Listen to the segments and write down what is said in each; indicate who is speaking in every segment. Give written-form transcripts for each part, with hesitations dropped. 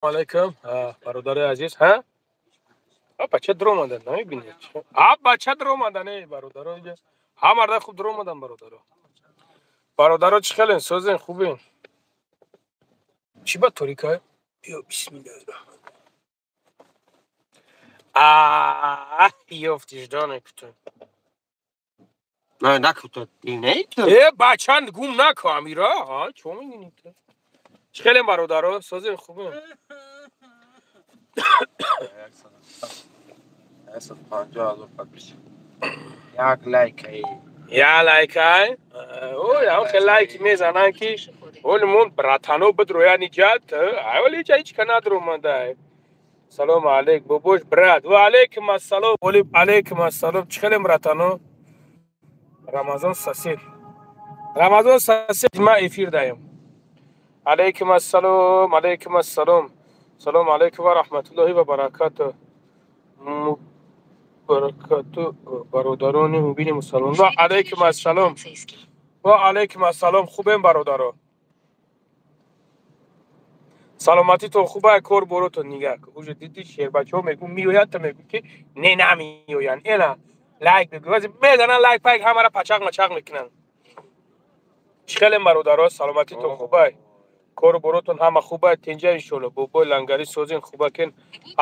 Speaker 1: Алайкум, бародари азиз. Ҳа? А бача дуромадан, намебинед? А бача дуромадан, эй бародаро инҷа. Ҳа марда хуб дуромадан бародаро. Бародаро чӣ хелен, созен, хубен? Чӣ ба торика? Ё бисмиллаҳи раҳмон. А, ёфтиш дона кутун.
Speaker 2: На, накута, не?
Speaker 1: Э, бача гум нако амира. А, чо мегинӣ ту? Чӣ хелен бародаро, созен, хубен?
Speaker 2: 150 000 подписчик. Як лайк ай.
Speaker 1: Я лайк ай? Ой, ам хел лайк мезанан ки оли мон братано бидроя ниҷат. Ай оли ҷа ҳеч ка надромада. Салом алейк, бобош брат. Ва алейкум ассалом. Оли алейкум ассалом. Чӣ хелем братано? Рамазон сосед. Рамазон сосед ма эфир даем. Алейкум ассалом, алейкум ассалом. Салом алейкум ва раҳматуллоҳи ва баракату. Баракату бародарони мубини мусалмон. Ва алейкум ассалом. Ва алейкум ассалом. Хубем бародаро. Саломатитон хуба, кор боротон нигаҳ. Уже диди шербачаҳо мегӯ меоянд, та мегӯ ки не намеоянд. Эна лайк бигӯ. Мезанан лайк пайк ҳамара пачақ мачақ мекунанд. Чӣ хелем бародаро, саломатитон хуба? Кору боротон ҳама хуба, тинҷа иншоалло. Бобои лангари созин хуба кен.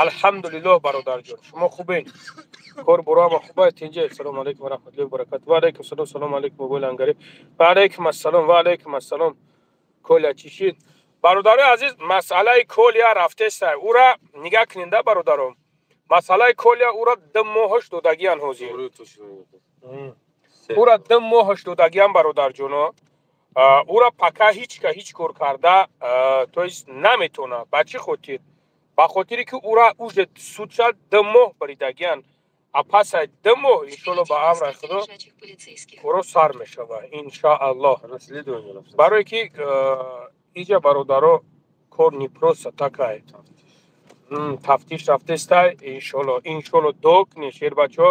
Speaker 1: Алҳамдулиллоҳ бародарҷон. Шумо хубен? Кор боро ҳама хуба, тинҷа. Салому алайкум ва раҳматуллоҳи ва баракату. Ва алайкум салом, салому алайкум бобои лангари. Ва алайкум ассалом, ва алайкум ассалом. Коля чӣ шид? Бародарои азиз, масъалаи Колия рафтеста. Ура нигаҳ кунинда бародаро. Масъалаи Колия ура 2 моҳаш додагиян ҳозир. Ура 2 моҳаш додагиян бародарҷоно. Ура пока ҳеч ка ҳеч кор карда, то есть наметона. Ба чӣ хотир? Ба хотире ки ура уже судша 2 моҳ баридагиян. А пас аз 2 моҳ иншоалло ба амри Худо коро сар мешава. Иншааллоҳ. Барое ки иҷа бародаро кор не просто такай. Тафтиш рафтестай, иншоалло, иншоалло докни шербачо.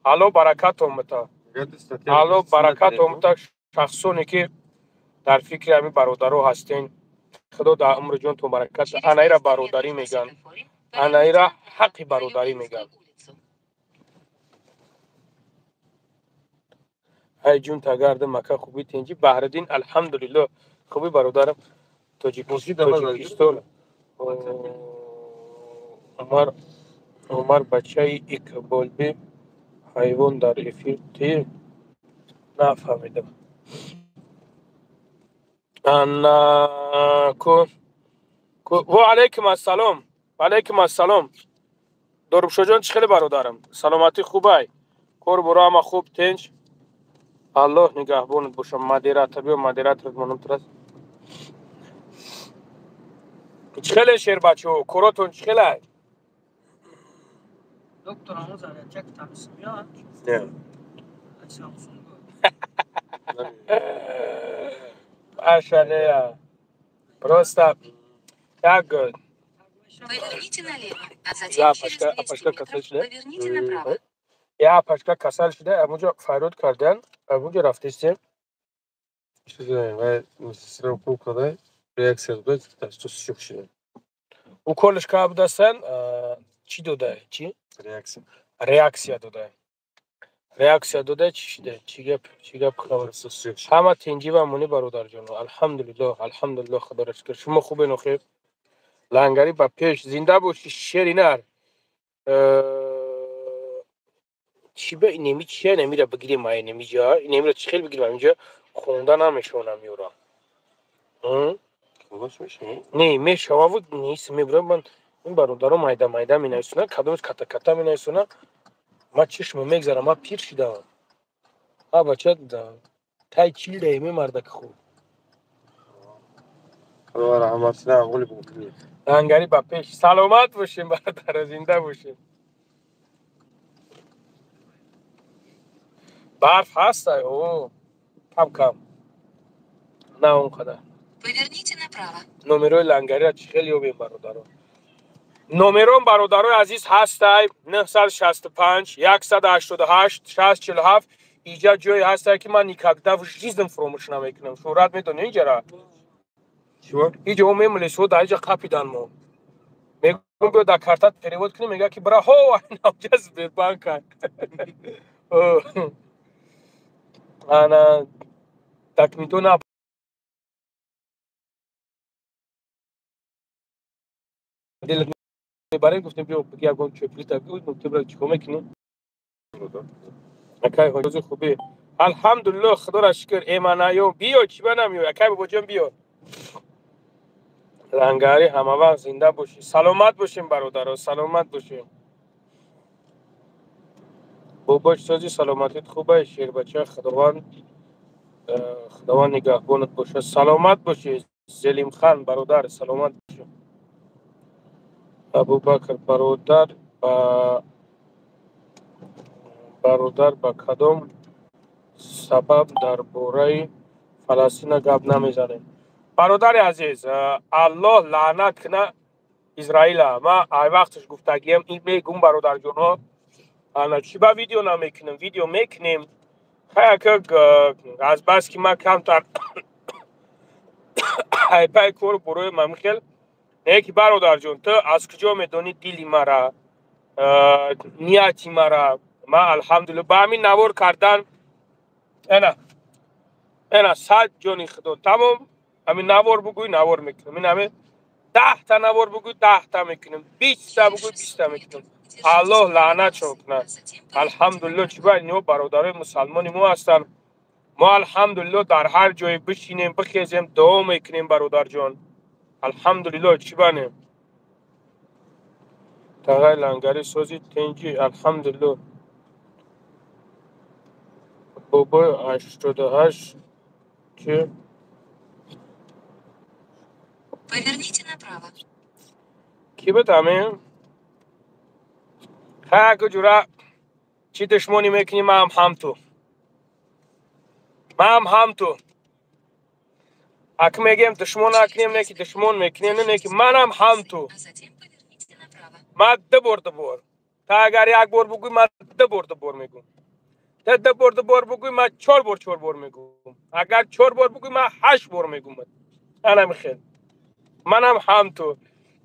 Speaker 1: Алло баракатон бита. Алло баракатон бита шахсоне ки дар фикри ҳамин бародаро ҳастен. Худо дар умри ҷонтон баракат. Анаира бародарӣ меган. Анаира ҳаққи бародарӣ меган. Ай ҷун тагарда мака хуби тинҷи Баҳриддин алҳамдулиллоҳ хуби бародарам Тоҷикистон. Умар Умар бачаи Иқболби ҳайвон дар эфир тир нафаҳмидам. Ана ку ва алайкум ассалом. Ва алайкум ассалом. Дорубшоҷон чӣ хеле бародарам? Саломатӣ хубай? Кор боро ҳама хуб, тинҷ? Аллоҳ нигаҳбонат бошад. Модератор биё, модератор монам трас. Чӣ хеле шербачаҳо, коротон чӣ хелай?
Speaker 3: Доктор ҳамон зарядчак тамсимиёд?
Speaker 2: Не.
Speaker 3: Самсунг.
Speaker 1: Ашалея. Просто так.
Speaker 4: Поверните налево, а затем через 200 метров поверните направо.
Speaker 1: Я пашка касал шуда, амуҷо фарёд кардан, амуҷо рафтестем.
Speaker 2: Реаксия дод, дасту сӯх шуда.
Speaker 1: Уколш ка будасан, чӣ дода? Чӣ?
Speaker 2: Реаксия.
Speaker 1: Реаксия дода. Реаксия дода чӣ шуда? Чӣ гап, чӣ гап хабар? Ҳама тинҷӣ ва амонӣ бародарҷон. Алҳамдулиллоҳ, алҳамдулиллоҳ, Худоро шукр. Шумо хубен охир? Лангари ба пеш, зинда бошӣ шери нар. Чӣ ба инеми чия инемира бигирем ай инемиҷа? Инемира чӣ хел бигирем инҷа? Хонда намешавонам ёра. Не, мешававу нест, мебурам ман ин бародаро майда майда менависонанд, кадомеш ката ката менависонанд. Ман чишмо мегзарам, ман пир шидам. А бача тай 40 даиме мардаки хуб. Лангари ба пеш. Саломат бошем бародаро, зинда бошем. Барф ҳаст, о, кам кам. На он қадар.
Speaker 4: Поверните направо.
Speaker 1: Номерои лангариро чӣ хел ёбем бародаро? Номерон бародарои азиз ҳастай 965 188 647. Иҷа ҷое ҳастай ки ман никогда в жизнь фуромӯш намекунам. Шӯҳрат медонӣ иҷара? Иҷа мо мемлесо дар иҷа қапидан мо. Биё, дар картат перевод кунем, мега ки бира ҳо навҷа Сбербанк. Ана документҳо на мебарем, гуфтем, биё, ягон чоплита ту чикор мекунӣ? Акай ҳоҷи, хубӣ? Алҳамдулилло, худоро шукр. Эманаё, биё, чӣ ба намеёй? Акай бобоҷон, биё. Лангари, ҳамавақт зинда бошӣ, саломат бошем, бародаро, саломат бошем. Бобоч, сози, саломатит хубай? Шербача, худованд, худованд нигаҳбонат бошад, саломат бошӣ. Зелимхан бародар, саломат бошӣ. Абубакр бародар, ба кадом сабаб дар бораи Фаластина гап намезанем? Бародари азиз, Аллоҳ лаънат куна Израила. Ман ай вақташ гуфтагиям, ин мегум, бародарҷонҳо. Ана чӣ ба видео намекунем? Видео мекунем. Хаяка азбаски ман камтар айпай кор борои мамихел не ки, бародарҷон, ту аз куҷо медонӣ дили мара, нияти мара? Ман, алҳамдулилла, ба ҳамин навор кардан, ана ана сад ҷони худо, тамом. Ҳамин навор бугӯй, навор мекунем. Ин ҳамин 10-та навор бугӯй, 10-та мекунем, 20-та бугӯй, 20-та мекунем. Аллоҳ лаънатшон кунад. Алҳамдулилло, чӣ ба ино бародарои мусалмони мо ҳастанд. Мо, алҳамдулилло, дар ҳар ҷое бишинем, бихезем, дуо мекунем, бародарҷон. Алҳамдулилло, чӣ банем? Тағай Лангари, сози, тинҷӣ? Алҳамдулилло. Бобои 88 чи?
Speaker 4: Поверните направо.
Speaker 1: Кӣ буд ҳамин? Хаяку ҷура, чӣ душмонӣ мекунӣ? Маам ҳамту, маам ҳамту. Ак мегем, душмон накунем, не ки душмон мекунем, не ки манам ҳамту.
Speaker 4: А затем поверните направо.
Speaker 1: Ман ду бор, ду бор. Та агар як бор бугӯй, ман ду бор, ду бор мегӯм. Та ду бор, ду бор бугӯй, ман чор бор, чор бор мегӯм. Агар чор бор бугӯй, ман ҳашт бор мегӯм. Анами хел, манам ҳамту.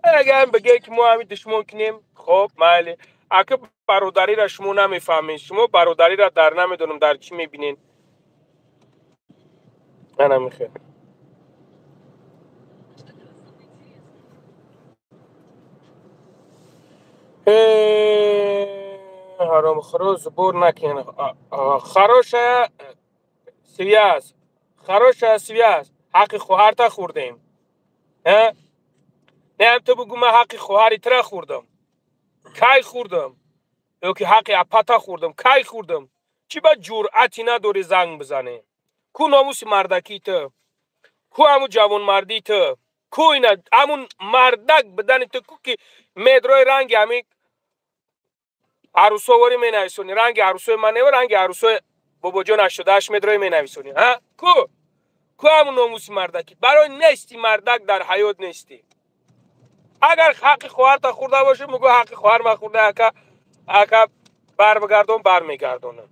Speaker 1: Агар бигӯе ки мо ҳамин душмон кунем, хоб, майли. Ака, бародариро шумо намефаҳмед. Шумо бародариро дар намедонам дар чӣ мебинед. Анами хел. Ҳаромхӯро, сбор накун. Хорошая связь, хорошая связь. Ҳаққи хоҳарта хӯрдем, не? Ту бугӯ, ман ҳаққи хоҳари тура хӯрдам, кай хӯрдам? Ё ки ҳаққи апата хӯрдам, кай хӯрдам? Чӣ ба ҷуръати надорӣ занг бизанӣ? Ку номуси мардакии ту? Ку ҳамун ҷавонмардии ту? Ку ина ҳамун мардак бидани ту ку, ки медрои ранги ҳамин арӯсоворӣ менависонӣ? Ранги арӯсои ман нева, ранги арӯсои бобоҷон 88 медрои менависонӣ. Ҳа, ку, ку ҳамун номуси мардакӣ? Барои нести мардак дар ҳаёт нестӣ. Агар ҳаққи хоҳарта хӯрда бошӣ, мегӯ, ҳаққи хоҳар ма хӯрда, ака, ака, барбигардон, бармегардонам.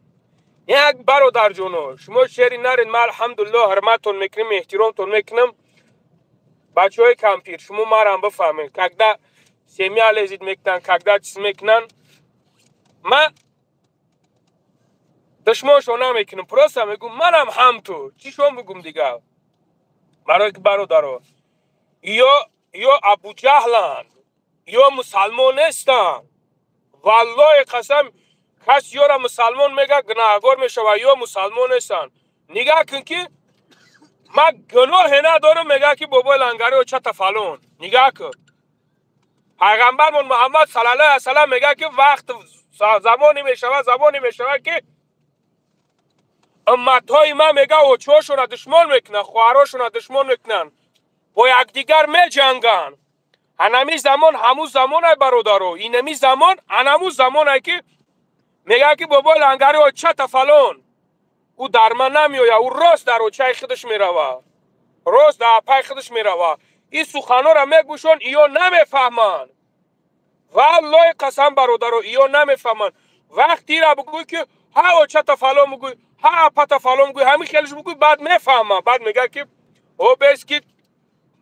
Speaker 1: Як бародарҷоно, шумо шери наред. Ман, алҳамдулилло, ҳурматтон мекунем, эҳтиромтон мекунам. Бачаҳои кампир, шумо марам бифаҳмед, когда семья лезет мекунанд, когда чиз мекунанд, ман душмоншон намекунам, просто мегӯм, манам ҳамту. Чӣ шом бигӯм дигар? Барои ки, бародаро, ё абуҷаҳланд, ё мусалмон нестанд. Валлоҳи қасам, кас ёра мусалмон мега, гунаҳгор мешавад. Ё мусалмон нестанд. Нигаҳ кун, ки ман гуноҳе надорам, мега ки бобои Лангари очата фалон. Нигаҳ кун, пайғамбармон Муҳаммад саллаллоҳу алайҳи васаллам мега, ки вақт замоне мешавад, замоне мешавад, ки умматҳои ман, мега, очиҳошонро душмон мекунанд, хоҳарошонро душмон мекунанд, бо якдигар меҷанганд. Анами замон ҳамун замонай, бародаро, инами замон анамун замонай, ки мега, ки бобои Лангари очата фалон. Ӯ дар ман намеояд, ӯ рост дар очаи худаш мерава, рост дар апаи худаш мерава. Ин суханҳоро мегӯшон, иё намефаҳманд. Валлоҳи қасам, бародаро, иё намефаҳманд. Вақти ира бигӯй, ки ҳа очата фалон бигӯй, ҳа апата фалон бигӯй, ҳамин хелиш бигӯй, баъд мефаҳмам. Баъд мега, ки о бес, ки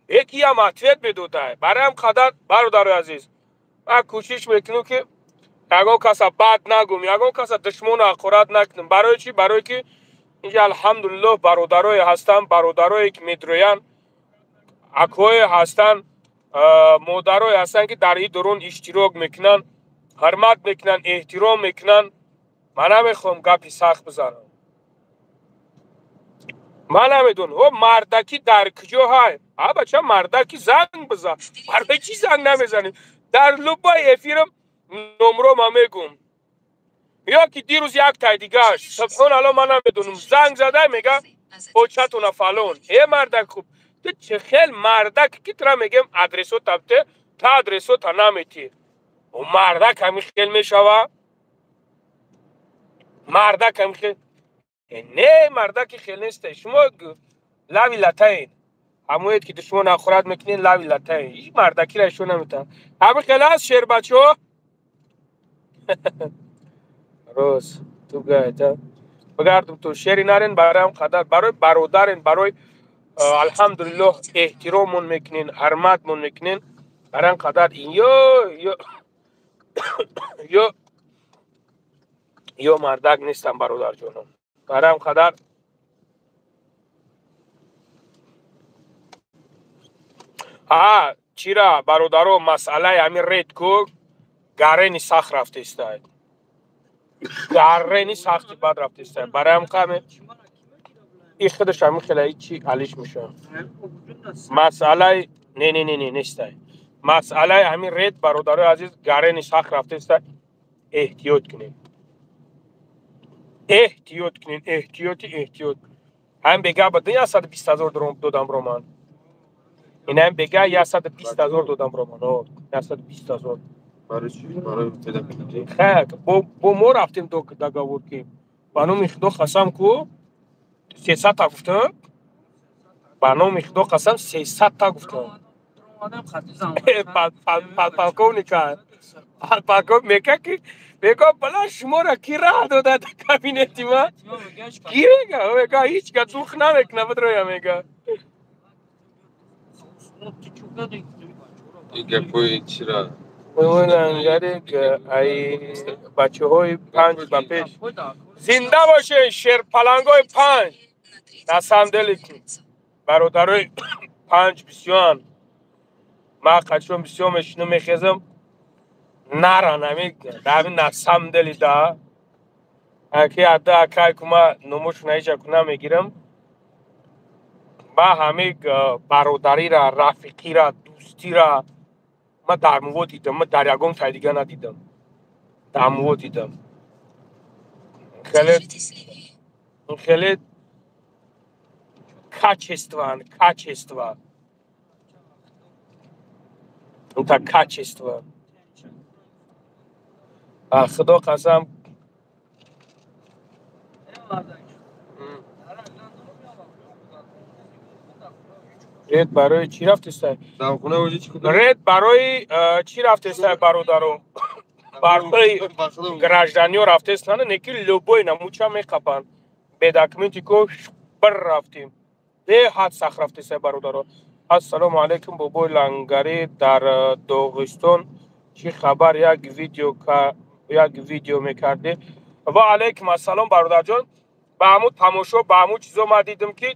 Speaker 1: якиам ответ медодай. Барои ҳам қадар, бародарои азиз. Ман кӯшиш мекунам, ки ягон каса бад нагум, ягон каса душмону ҳақорат накунам. Барои чӣ? Барое ки инҷа алҳамдулиллоҳ бародарое ҳастанд, бародарое ки медроянд, акҳое ҳастанд, модарое ҳастанд, ки дар ин дурун иштирок мекунанд, ҳурмат мекунанд, эҳтиром мекунанд. Ман намехоҳам гапи сахт бизанам. Ман намедонам, о мардакӣ дар куҷо ҳай? А бача, мардакӣ занг бизан. Барои чӣ занг намезанӣ? Дар любой эфирам номро ман мегум. Ё ки дирӯз як тай дигаш, субҳоналло, ман намедонам, занг зада мега очатона фалон. Э мардак, хуб, ту чӣ хел мардак, ки тура мегем адресота бите, та адресота наметӣ? О мардак ҳамин хел мешава? Мардак ҳамин хел не, мардаки хел несте. Шумо лави латаен, ҳамоед ки душмон ҳақорат мекунед, лави латаен. Ҳеҷ мардакиро ишон наметавонад. Ҳамин хел аст, шербачаҳо? Рост ту гаята бигардум, ту шери нарен. Барои қадар, барои бародарен, барои алҳамдулиллоҳ эҳтироммон мекунен, ҳурматмон мекунен. Барои қадар ин ё мардак нестам, бародарҷоном. Барои қадар а чира, бародаро, масъалаи ҳамин ред ку гарени сахт рафтестай, гарени сахти бад рафтестай. Барои ҳам қаме и худаш ҳамин хела чи алиш мешавад. Масъалаи не, не, не, не, нестай. Масъалаи ҳамин ред, бародарои азиз, гарени сахт рафтестай. Эҳтиёт кунед, эҳтиёт кунед, эҳтиёти эҳтиёт. Ҳам бега ба 120 000 додам роман. Инам бега 120 000 додам роман, 120 000.
Speaker 2: Барои чӣ? Барои педагогӣ?
Speaker 1: Хе, бо мо рафтем договор ки ба номи Худо қасам ку 300-та гуфтам, ба номи Худо қасам, 300-та гуфтам. Полковника, полковник мега ки мега бала шуморо ки раҳ дода дар кабинети ма? Ки мега? Мега ҳеҷ ка дух намекуна, бидроя мега.
Speaker 2: Ин гапҳои чира?
Speaker 1: Лангари ай бачаҳои панҷ ба пеш. Зинда бошед, шерпалангои панҷ. На самом деле бародарои панҷ бисёранд. Ман қачон бисёр мешинам, мехезам, наран ами ами на самом деле да аки ада акай кума номошона ҳеҷ ку намегирам. Ма ҳами бародарира, рафиқира, дӯстира ма дар муво дидам, ма дар ягон тай дига надидам. Дар муво дидам. Хеле хеле качестван, качество. Это качество. А Худо қасам. Ред барои чӣ рафтестай?
Speaker 2: Дар хона оҷи чӣ?
Speaker 1: Ред барои чӣ рафтестай, бародаро? Барои гражданиё рафтестана, не ки любой намуча меқапанд. Бе документи ко бір рафтем. Беҳад сахт рафтестай, бародаро. Ассалому алайкум, бобои Лангарӣ, дар Доғистон чӣ хабар? Як видео мекардӣ. Ва алайкум ассалом, бародарҷон. Ба ҳамун тамошо, ба ҳамун чизо ман дидам, ки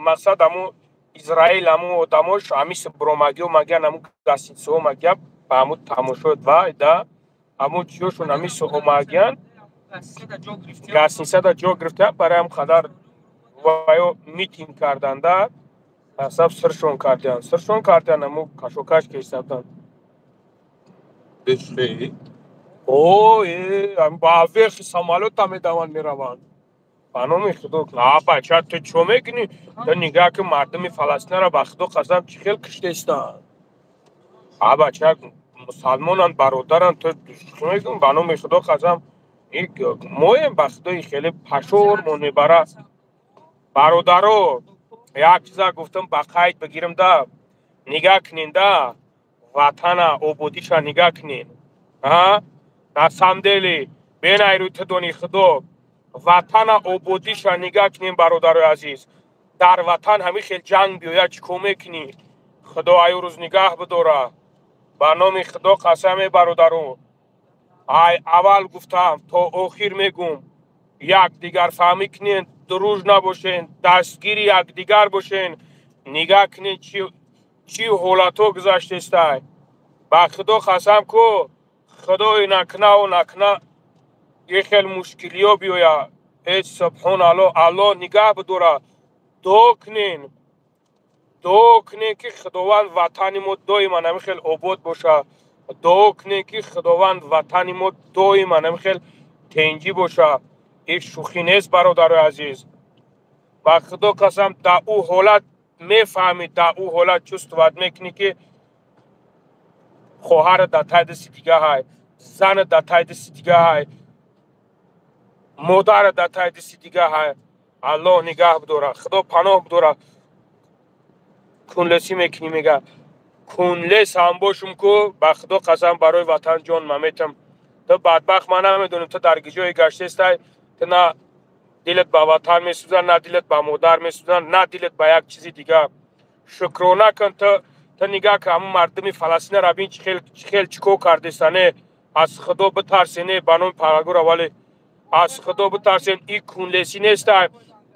Speaker 1: мақсад ҳамун Израил, ҳамун одамош ҳамис бромагио магиян, ҳамун гостиницаҳо магия, ба ҳамун тамошо вай да ҳамун чиёшон ҳамис омагиян, гостиницада ҷо гирифтаям. Барои ҳам қадар ваё митинг карданда асаб сиршон кардиян, сиршон кардиян, ҳамун кашокаш кешсабдан.
Speaker 2: Бешхе?
Speaker 1: О, э, ба верхи самолёта медаванд, мераванд. Ба номи Худо, а бача, ту чо мекунӣ? Ту нигаҳ ки мардуми Фаластинро ба Худо қасам чӣ хел киштестанд. А бача, мусалмонанд, бародаранд, ту чӣ мекунӣ? Ба номи Худо қасам, моем, ба Худои хеле пашормон мебарад. Бародаро, як чиза гуфтам, ба қайд бигирам да, нигаҳ кунен да, ватана ободиша нигаҳ кунен. А? На самом деле, бенайрӯ ту дони Худо, ватана ободиша нигаҳ кунем, бародарои азиз. Дар ватан ҳамин хел ҷанг биёяд, чӣ кор мекунӣ? Худо аю рӯз нигаҳ бидора. Ба номи Худо қасаме, бародаро, ай аввал гуфтам, то охир мегум: якдигарфаҳмӣ кунен, друж набошен, дастгири якдигар бошен. Нигаҳ кунен, чӣ ҳолатҳо гузаштестай. Ба Худо қасам ку, Худои накунаву накуна е хел мушкилиё биёя. Э, субҳон Алло, Алло нигаҳ бидора. Дуо кунен, дуо кунен, ки Худованд ватани мо доима ҳамин хел обод боша. Дуо кунен, ки Худованд ватани мо доима ҳамин хел тенҷӣ боша. Ин шӯхӣ нест, бародарои азиз. Ба Худо қасам, дар ӯ ҳолат мефаҳмӣ, дар ӯ ҳолат чувствовать мекунӣ, ки хоҳарат дар таи дасти дига ҳай, занат дар таи дасти дига ҳай, модарат дар таи дасти дига ҳай. Аллоҳ нигаҳ бидора, Худо паноҳ бидора. Кунлесӣ мекунӣ, мега, кунлес ҳам бошум ку, ба Худо қасам, барои ватан ҷон маметам. Ту бадбахт, ман намедонам, ту дар киҷое гаштестай, ту на дилат ба ватан месӯзад, на дилат ба модар месӯзад, на дилат ба як чизи дигар. Шукрона кун. Ту нигаҳ кун, ҳамун мардуми Фаластинара бин, чӣ хел чӣ кор кардестане. Аз Худо битарсене, ба номи Парвардигор, вале аз Худо битарсен. И кунлесӣ нестай.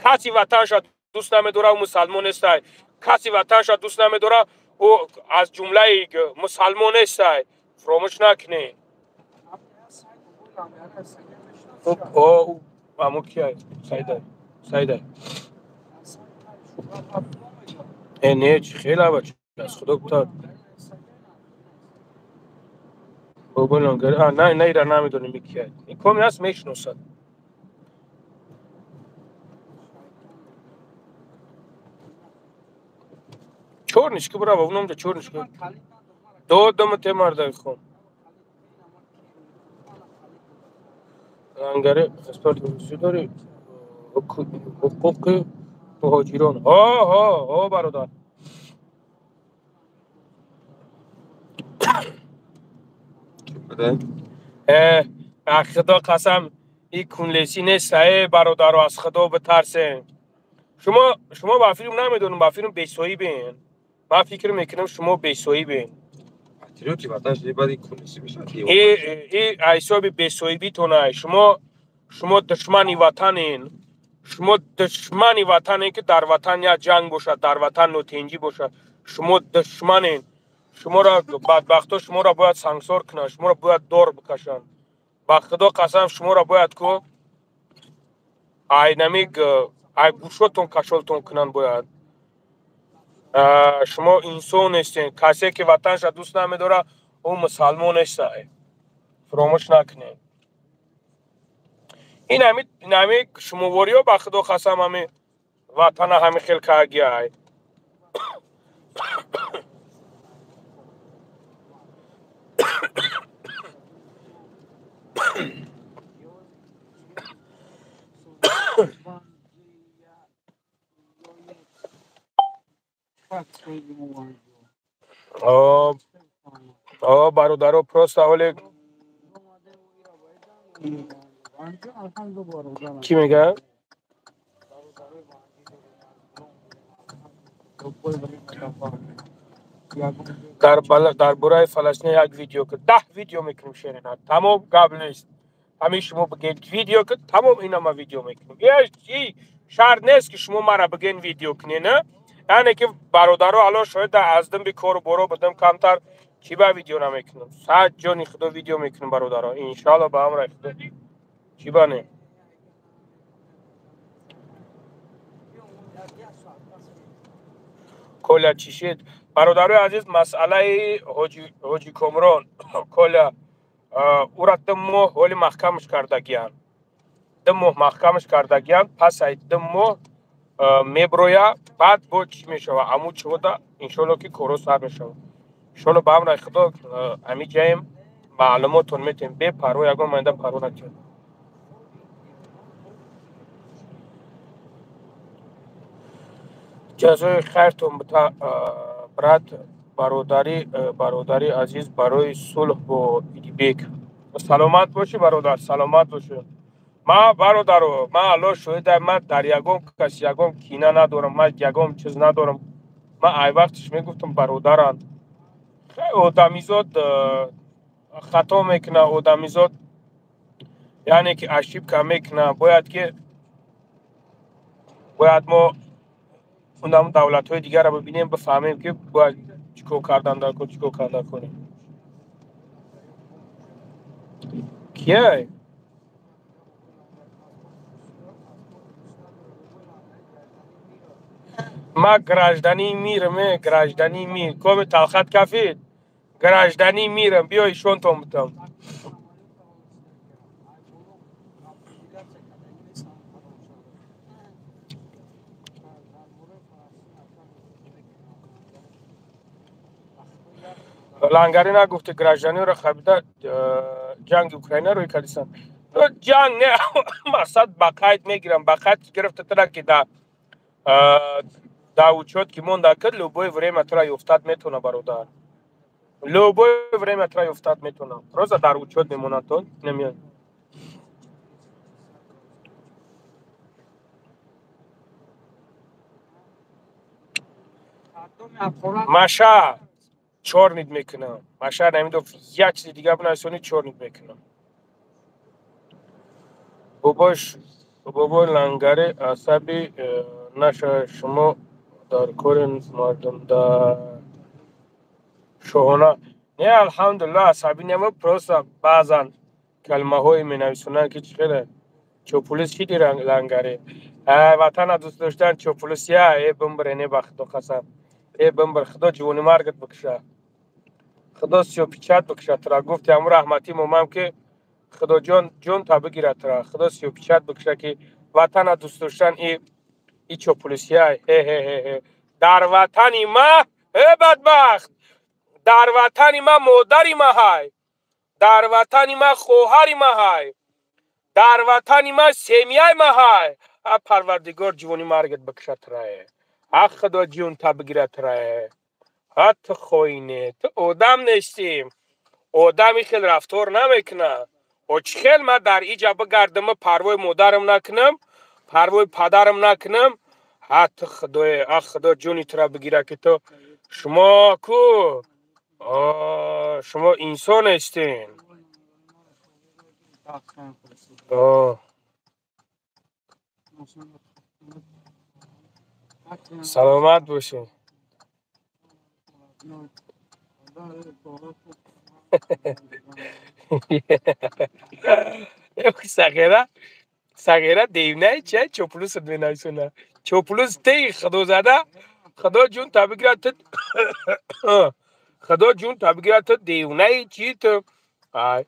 Speaker 1: Каси ватанша дӯст намедора, ӯ мусалмон нестай. Каси ватанша дӯст намедора, ӯ аз ҷумлаи мусалмон нестай. Фуромӯш накунед. Амо кия? Саида, Саида. Э, не, чӣ хела, бача, аз Худо гуфта. На, на, ира намедонем кия. Коми аст, мешиносад. Чорнишки бирава, уномҷа чорнишки. Додам те, мардаи хон. Лангари паспорт дори, ҳуқуқи муҳоҷирон. Ҳо, ҳо, ҳо, бародар. Э, ба Худо қасам, и кунлесӣ нест, э, бародаро, аз Худо битарсем. Шумо ба филм намедонам, ба филм бесоҳибен. Ман фикр мекунам, шумо бесоҳибен.
Speaker 2: Патриоти ватан шуди, баъд ин кунлесӣ мешавад.
Speaker 1: И ҳисоби бесоҳибитонай. Шумо душмани ватанен. Шумо душмани ватанен, ки дар ватан як ҷанг бошад, дар ватан нотинҷӣ бошад. Шумо душманен. Шуморо бадбахто, шуморо бояд сангсор кунанд, шуморо бояд дор бикашанд. Ба Худо қасам, шуморо бояд ку айнами ай гӯшотон кашолтон кунанд бояд. Шумо инсон нестен. Касе ки ватанша дӯст намедорад, ӯ мусалмон нестай. Фуромӯш накунед. Ин ҳами шумовориҳо, ба Худо қасам, ҳами ватана ҳами хел кагиай. Бародаро, просто ҳоле кӣ мега? Дар бораи Фаластин як видео ки, 10 видео мекунем, шерина, тамом, гап нест. Ҳамин шумо бигед видео ки, тамом, ина ма видео мекунем. Шарт нест, ки шумо мара биген видео кунен, яъне ки бародаро, ало шояд аз дим бикору боро будам камтар, чӣ ба видео намекунам. Сад ҷони Худо видео мекунем, бародаро, иншоалло, ба амраи Худо, чӣ ба не. Коля, чӣ шид, бародарои азиз? Масъалаи ҳоҷи Комрон Коля, ӯра 2 моҳ ҳоли маҳкамаш кардагиянд, 2 моҳ маҳкамаш кардагиянд. Пас ай 2 моҳ меброя, баъд бо чӣ мешава, аму чиҳода иншоалло ки коро сар мешава. Иншоалло, ба амраи Худо, ҳами ҷаем маълумотон метем, бепарво, ягон майда парво накунед. Ҷазои хайртон бита, брат. Бародари азиз, барои сулҳ бо Идибек. Саломат бошӣ, бародар, саломат бошӣ. Ман, бародаро, ман, Аллоҳ шоҳида, ман дар ягон кас ягон кина надорам, ман ягон чиз надорам. Ман ай вақтиш мегуфтам, бародаранд. Одамизод хато мекуна, одамизод яъне ки ошибка мекуна. Бояд ки бояд мо унам давлатҳои дигарро бибинем, бифаҳмем, ки бояд чӣ кор кардан дар кор, чӣ кор кардан кунем. Кияй? Ма гражданин мирам, гражданин мир. Коми талхат кафид? Гражданин мирам, биё ишонтон бутам. Лангари нагуфти гражданиро хабида ҷанги Украина рӯй кардисан. Ҷанг не, мақсад ба қайд мегирам, ба қайд гирифта тра ки да учёт ки монда кад, любое время тра ёфтат метавона, бародар. Любое время тра ёфтат метавона. Просто дар учёт мемонад, то намеяд. Маша чорнид мекунам. Маша намедонам, як чизи дигар бинависонӣ, чорнид мекунам. Бобош, бобои Лангари асаби наша, шумо дар кори мардум дар шоҳона. Не, алҳамдулиллаҳ, асабӣ нема, просто баъзан калимаҳое менависонанд, ки чӣ хеле чопулис шиди Лангари. Ватана дӯст доштан чопулисия, э бимбире, не, ба Худо қасам. Э бимбир, Худо ҷувони маргат бикуша. Худо сиёпичат бикуша тура. Гуфти ҳамун раҳматӣ момам, ки Худоҷон ҷон та бигирад тура. Худо сиёпичат бикуша, ки ватана дӯст доштан и чопулисия. Ҳе ҳе ҳе ҳе. Дар ватани ма, э бадбахт, дар ватани ма модари ма ҳай. Дар ватани ма хоҳари ма ҳай. Дар ватани ма семьяи ма ҳай. А Парвардигор ҷувони маргат бикуша тура. А Худо ҷон та бигирад тура. А ту хоине, ту одам нестӣ. Одами хел рафтор намекунад. О чӣ хел ман дар иҷа бигардам, парвои модарам накунам, парвои падарам накунам? А ту Худое, а Худо ҷони тура бигира, ки ту шумо ку шумо инсон ҳестен. Саломат бошед. Сағира, сағира девнаи ча чоплусат менависона. Чоплус теи Худозада, Худо ҷун та бигирад ту, Худо ҷун та бигирад ту, девнаи чи ту? Ай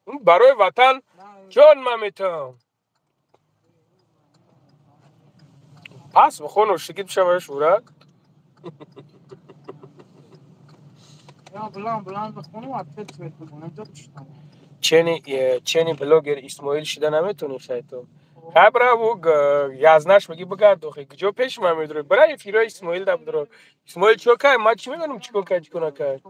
Speaker 1: барои ватан ҷон ман метавам. Пас бихон, ошигит бишава шурат. Чени блогер Исмоил шида наметонӣ шайтон. Хай бра, ӯ язнаш меги, бигард охи. Куҷо пеши ман медурӣ? Бра эфирои Исмоил да бидуро. Исмоил чӣ кай? Ман чӣ медонам, чӣ кор кай, чӣ кор накай?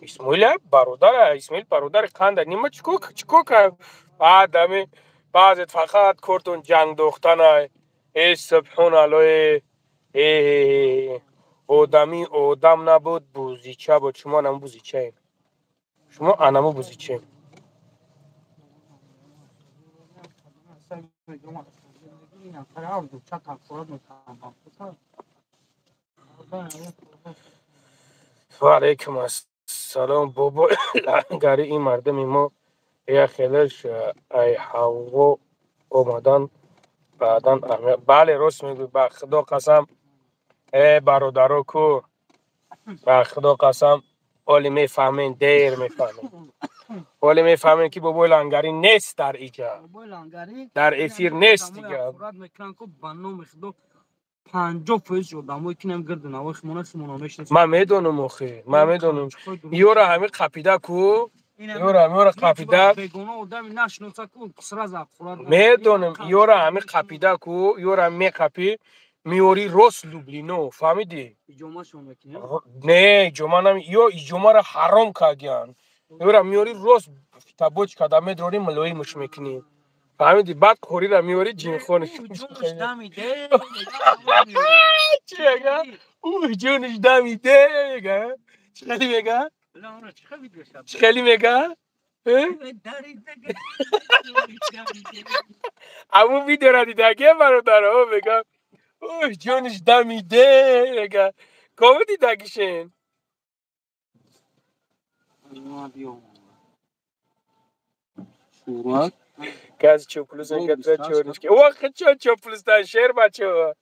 Speaker 1: Исмоил бародар, Исмоил бародари қанда. Нима чӣ кор, чӣ кор кай? Баъд ами баъзет фақат кортон ҷанг дохтанай. Э субҳоналлоҳ, э одамӣ одам набуд, бузича буд. Шумо анаму бузичаем. Шумо анаму бузичаем. Ва алайкум ассалом, бобо Лангари. Ин мардуми мо як хелеш ай ҳаво омадан баъдан аҳамият. Бале, рост мегӯӣ, ба Худо қасам, э бародаро ку, ба Худо қасам, оли мефаҳмем, дер мефаҳмем. Оли мефаҳмем, ки бобои Лангарӣ нест дар иҷа. Дар эфир нест дига.
Speaker 3: Ба номи Худо, 50% одамое ки нам гирду навои химона шумона мешинасанд.
Speaker 1: Ман медонам охи, ман медонам. Ёра ҳами қапида ку, ёра ҳамиёра қапида.
Speaker 3: Бегона одами нашиноса ку сразу ақурат.
Speaker 1: Медонам, ёра ҳами қапида ку, ёра меқапӣ, меёри рост Люблино, фаҳмидӣ?
Speaker 3: Иҷомашон мекунем.
Speaker 1: Не, иҷома нами, ё иҷомаро ҳаром кардиянд. Ёра меёри рост табочка да медрори, мулоимш мекунӣ. Фаҳмидӣ? Баъд қорира меёри ҷинхонш.
Speaker 3: Ҷунш дамиде.
Speaker 1: Чӣ мега? Ӯ ҷунш дамиде мега. Чӣ хеле мега? Чӣ хеле мега? Аму видеора дидагия бародаро мега. Ой, ҷониш дамиде мега. Кому дидагишен? Каз чоплус мега чониш. О, чо чоплус та шер бачо.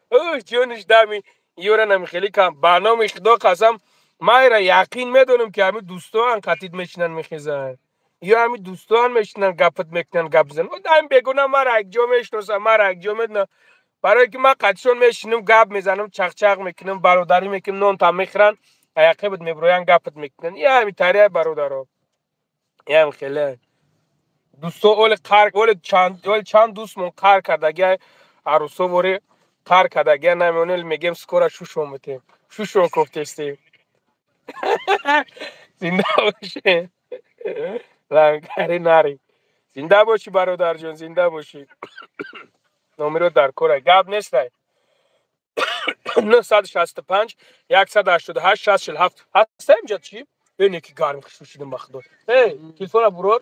Speaker 1: Ой, ҷониш дами. Ёра намихели кам. Ба номи Худо қасам, ман ира яқин медонам ки ҳами дӯстоан қатид мешинанд мехезанд. Ё ҳами дӯстоан мешинанд гапат мекунанд гап мезананд. Ҳами бегуна мара якҷо мешиносам, мара якҷо медонам. Барое ки ман қатишон мешинам, гап мезанам, чақчақ мекунам, бародарӣ мекунам, нонтам мехӯранд, аяқибат мебироянд, гапат мекунанд. Я ҳами тария бародаро. Ям хеле. Дӯсто оли қар, оли чанд дӯстмон қар кардагия арӯсо вори қар кардагия намеонел мегем скоро шушон метем. Шушон кофтестем. Зинда бошӣ. Лангари нари. Зинда бошӣ бародарҷон, зинда бошӣ. Номеро дар кора. Гап нестай. 965 188 647. Ҳаста инҷа чӣ? Бинӣ ки гарм хушрӯ шудам ба худо. Эй, телефона бурор.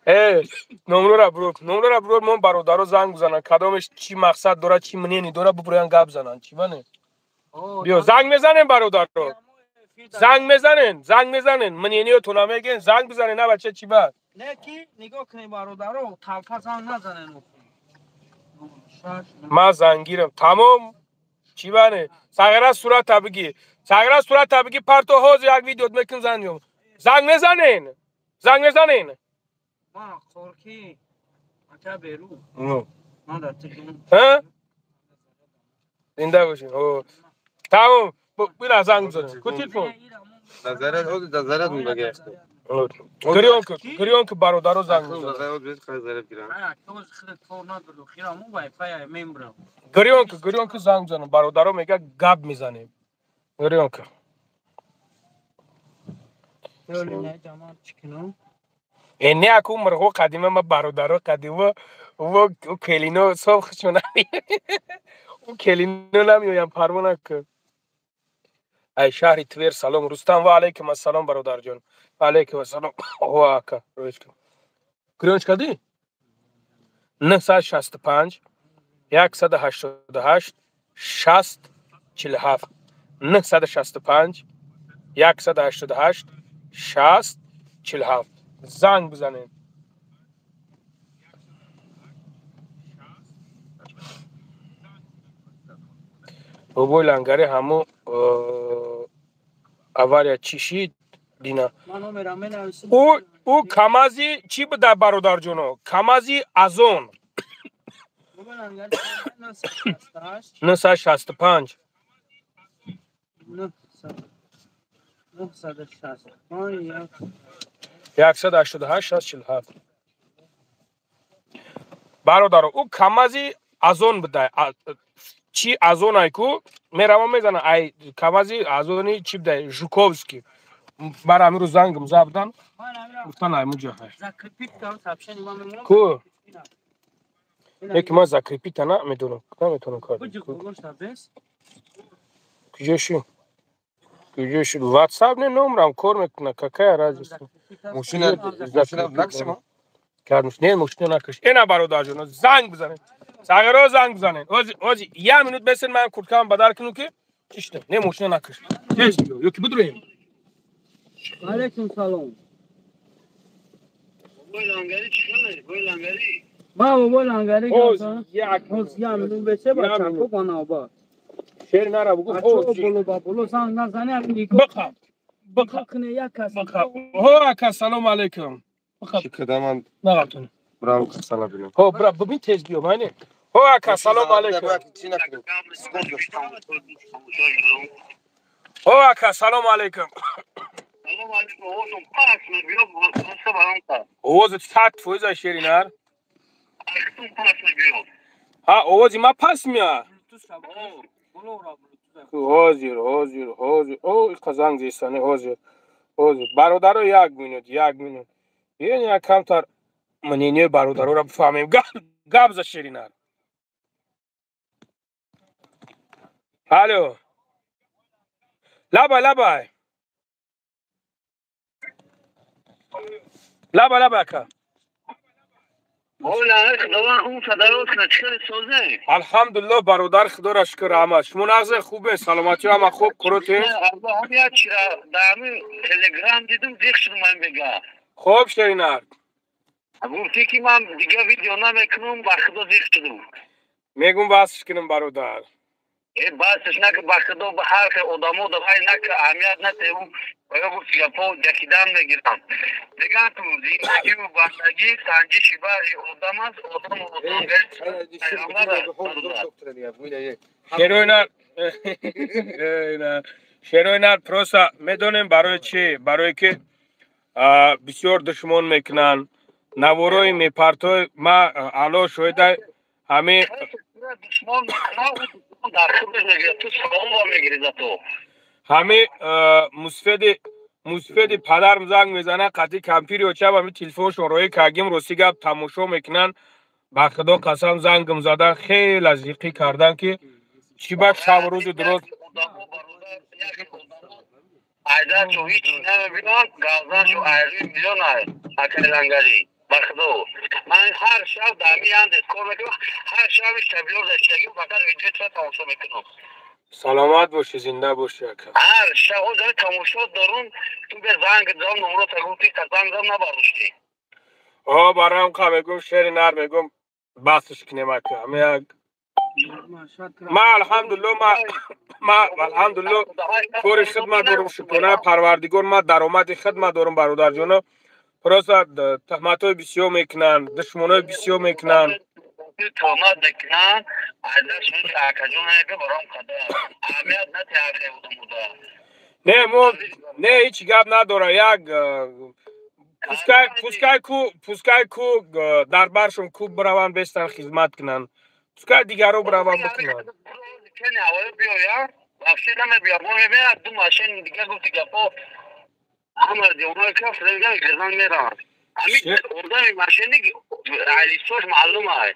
Speaker 1: Эй, номерора бурор. Номерора бурор мон бародаро занг бизананд. Кадомеш чӣ мақсад дорад, чӣ мнение дорад, бубуроянд гап зананд. Чӣ бане? Биё занг мезанем бародаро. Занг мезанен, занг мезанен. Мнениятона мегӯен, занг бизанен, на бача чӣ ба?
Speaker 3: Не ки нигоҳ кунед бародаро, талфа занг назанен.
Speaker 1: Ман зангирам. Тамом. Чӣ бане? Сағира сурата бигӣ. Сағира сурата бигӣ, парто ҳозир як видеот мекун занг меём. Занг мезанен. Занг мезанен.
Speaker 3: Ман қорки ака беру. Ман дар телефон.
Speaker 1: Ҳа? Зинда бошин. Тамом. Бина занг бизанем. Ку телефон?
Speaker 2: Назарат, оз назарат мегӯяд.
Speaker 1: Гирёнку, гирёнку бародаро занг бизанем. Гирёнку, гирёнку занг бизанем. Бародаро мегӯяд гап мезанем. Гирёнку. Э не аку мурғо қадима ма бародаро қадима во келино соф хушона. У келино намеоям парво накун. Ай шаҳри Твер салом Рустам ва алайкум ассалом бародарҷон. Ва алайкум ассалом. О ака, рӯйш кун. Гирёнч кардӣ? 965 188 60 47 965 188 60 47 занг бизанед. Бобои лангари ҳамо авария чӣ шид дина? Ӯ камази чӣ буда бародарҷоно? Камази Азон. 965 188 647. Бародаро, ӯ камази Азон буда. Чӣ Азон айку? Мерава мезана ай камази Азони чӣ буда? Жуковский. Бар амиру зангм забдан. Гуфтан ай муҷа. Ку? Яки ман закрепита намедонам. Наметонам кар. Куҷо шуд? Куҷо шуд? WhatsApp не номрам кор мекунад. Какая разница?
Speaker 2: Мошина, мошина накшима?
Speaker 1: Кармуш, не, мошина накш. Эна бародарҷоно, занг бизанед. Сағиро занг бизанед. Ози, ози, як минут бесен ман курткам бадар кунам ки чишта. Не, мошина накш. Тез биё, ёки бидроем.
Speaker 3: Алейкум салом.
Speaker 5: Бобои лангари чӣ хеле? Бобои лангари?
Speaker 3: Ма бобои лангари
Speaker 1: Оз, як
Speaker 3: Оз, як минут бесе бача, ко банаба.
Speaker 1: Шер нара бугу,
Speaker 3: оз. Боло ба боло занг назани, ак нигоҳ.
Speaker 1: Бихаб. Бихаб.
Speaker 3: Куне як кас.
Speaker 1: Бихаб. Ҳо ака, салом алейкум. Бихаб.
Speaker 2: Чӣ кардам?
Speaker 1: Нағалтун.
Speaker 2: Браво, салом бинам.
Speaker 1: Ҳо, бра, бибин тез биё, майне. Ҳо ака, салом алейкум. Ҳо ака, салом алейкум.
Speaker 5: Салом алейкум, овозум пас мебиёд, воса барам та.
Speaker 1: Овозат 100% шеринар.
Speaker 5: Ахтум пас мебиёд.
Speaker 1: Ҳа, овози ма пас меяд. Ҳозир, ҳозир, ҳозир. О, иқа занг зистане, ҳозир. Ҳозир. Бародаро як минут, як минут. Биён як камтар мнение бародароро бифаҳмем. Гап за шеринар. Алло, лабай, лабай, лабай, лабай, ака. Алҳамдулилло, бародар, худоро шукр, раҳмат. Шумо нағзе, хубе, саломатӣ ҳама хуб, куроте? Хуб, шеринар.
Speaker 5: Гуфтӣ ки ман дига видео намекунам, ба худо зиқ шудум.
Speaker 1: Мегум, басш кунам, бародар.
Speaker 5: Э, басш нака, ба худо, ба ҳар хел одамо давай нака, аҳамият натеву. Оё гуфти гапо ҷакидан мегирам. Мегӯянд ту зиндагиву бандагӣ санҷиши баҳри одам аст, одаму одамгари.
Speaker 1: Шероинар, шероинар, просто медонем барои чӣ? Барое ки бисёр душмон мекунанд, наворои мепартой. Ма ало шоҳида ҳами ҳами мусфеди падарм занг мезанад, қатъи кампири очаб ҳами телефоншон роҳӣ кардем. Рости гап, тамошо мекунанд. Ба худо қасам, зангм задан, хеле зиқӣ кардан, ки чӣ ба шабу рӯзи дуруст.
Speaker 5: Айдашу ҳеҷ намебинам, гавзаншу айри миллион ай, акайлангарӣ. Ба худо, ман ҳар шаб дар ми Яндекс кор мекунам, ҳар шаб штабилор даштагим, фақат видео тамошо мекунам.
Speaker 1: Саломат бошӣ, зинда бошӣ, ака.
Speaker 5: Ҳар шаб ҳозир тамошо дорум. Ту бе занг зам, номрота гуфти, занг зам, набардоштӣ.
Speaker 1: О, барам қа мегум, шери нар, мегум, басш кунем, ака. Ами як ма, алҳамдулилло, ма алҳамдулилло, кори хидмат дорум, шукрона Парвардигор, ма даромади хидмат дорум, бародарҷоно. Просто туҳматҳои бисёр мекунанд, душмонои бисёр мекунанд.
Speaker 5: Туҳмат мекунанд, акаҷон, баром қадар аҳамият натиҳақе.
Speaker 1: Не, мо не, ҳеҷ гап надора. Як пускай ку, пускай ку дар баршон ку бираванд, бестан, хизмат кунанд. Пускай дигаро бираванд, бикунанд.
Speaker 5: Вообще намебиям, ду машин дига гуфти гапо ҳама девонаи каф гирдан мераванд. Ҳамин одами машиник алисош маълум ай.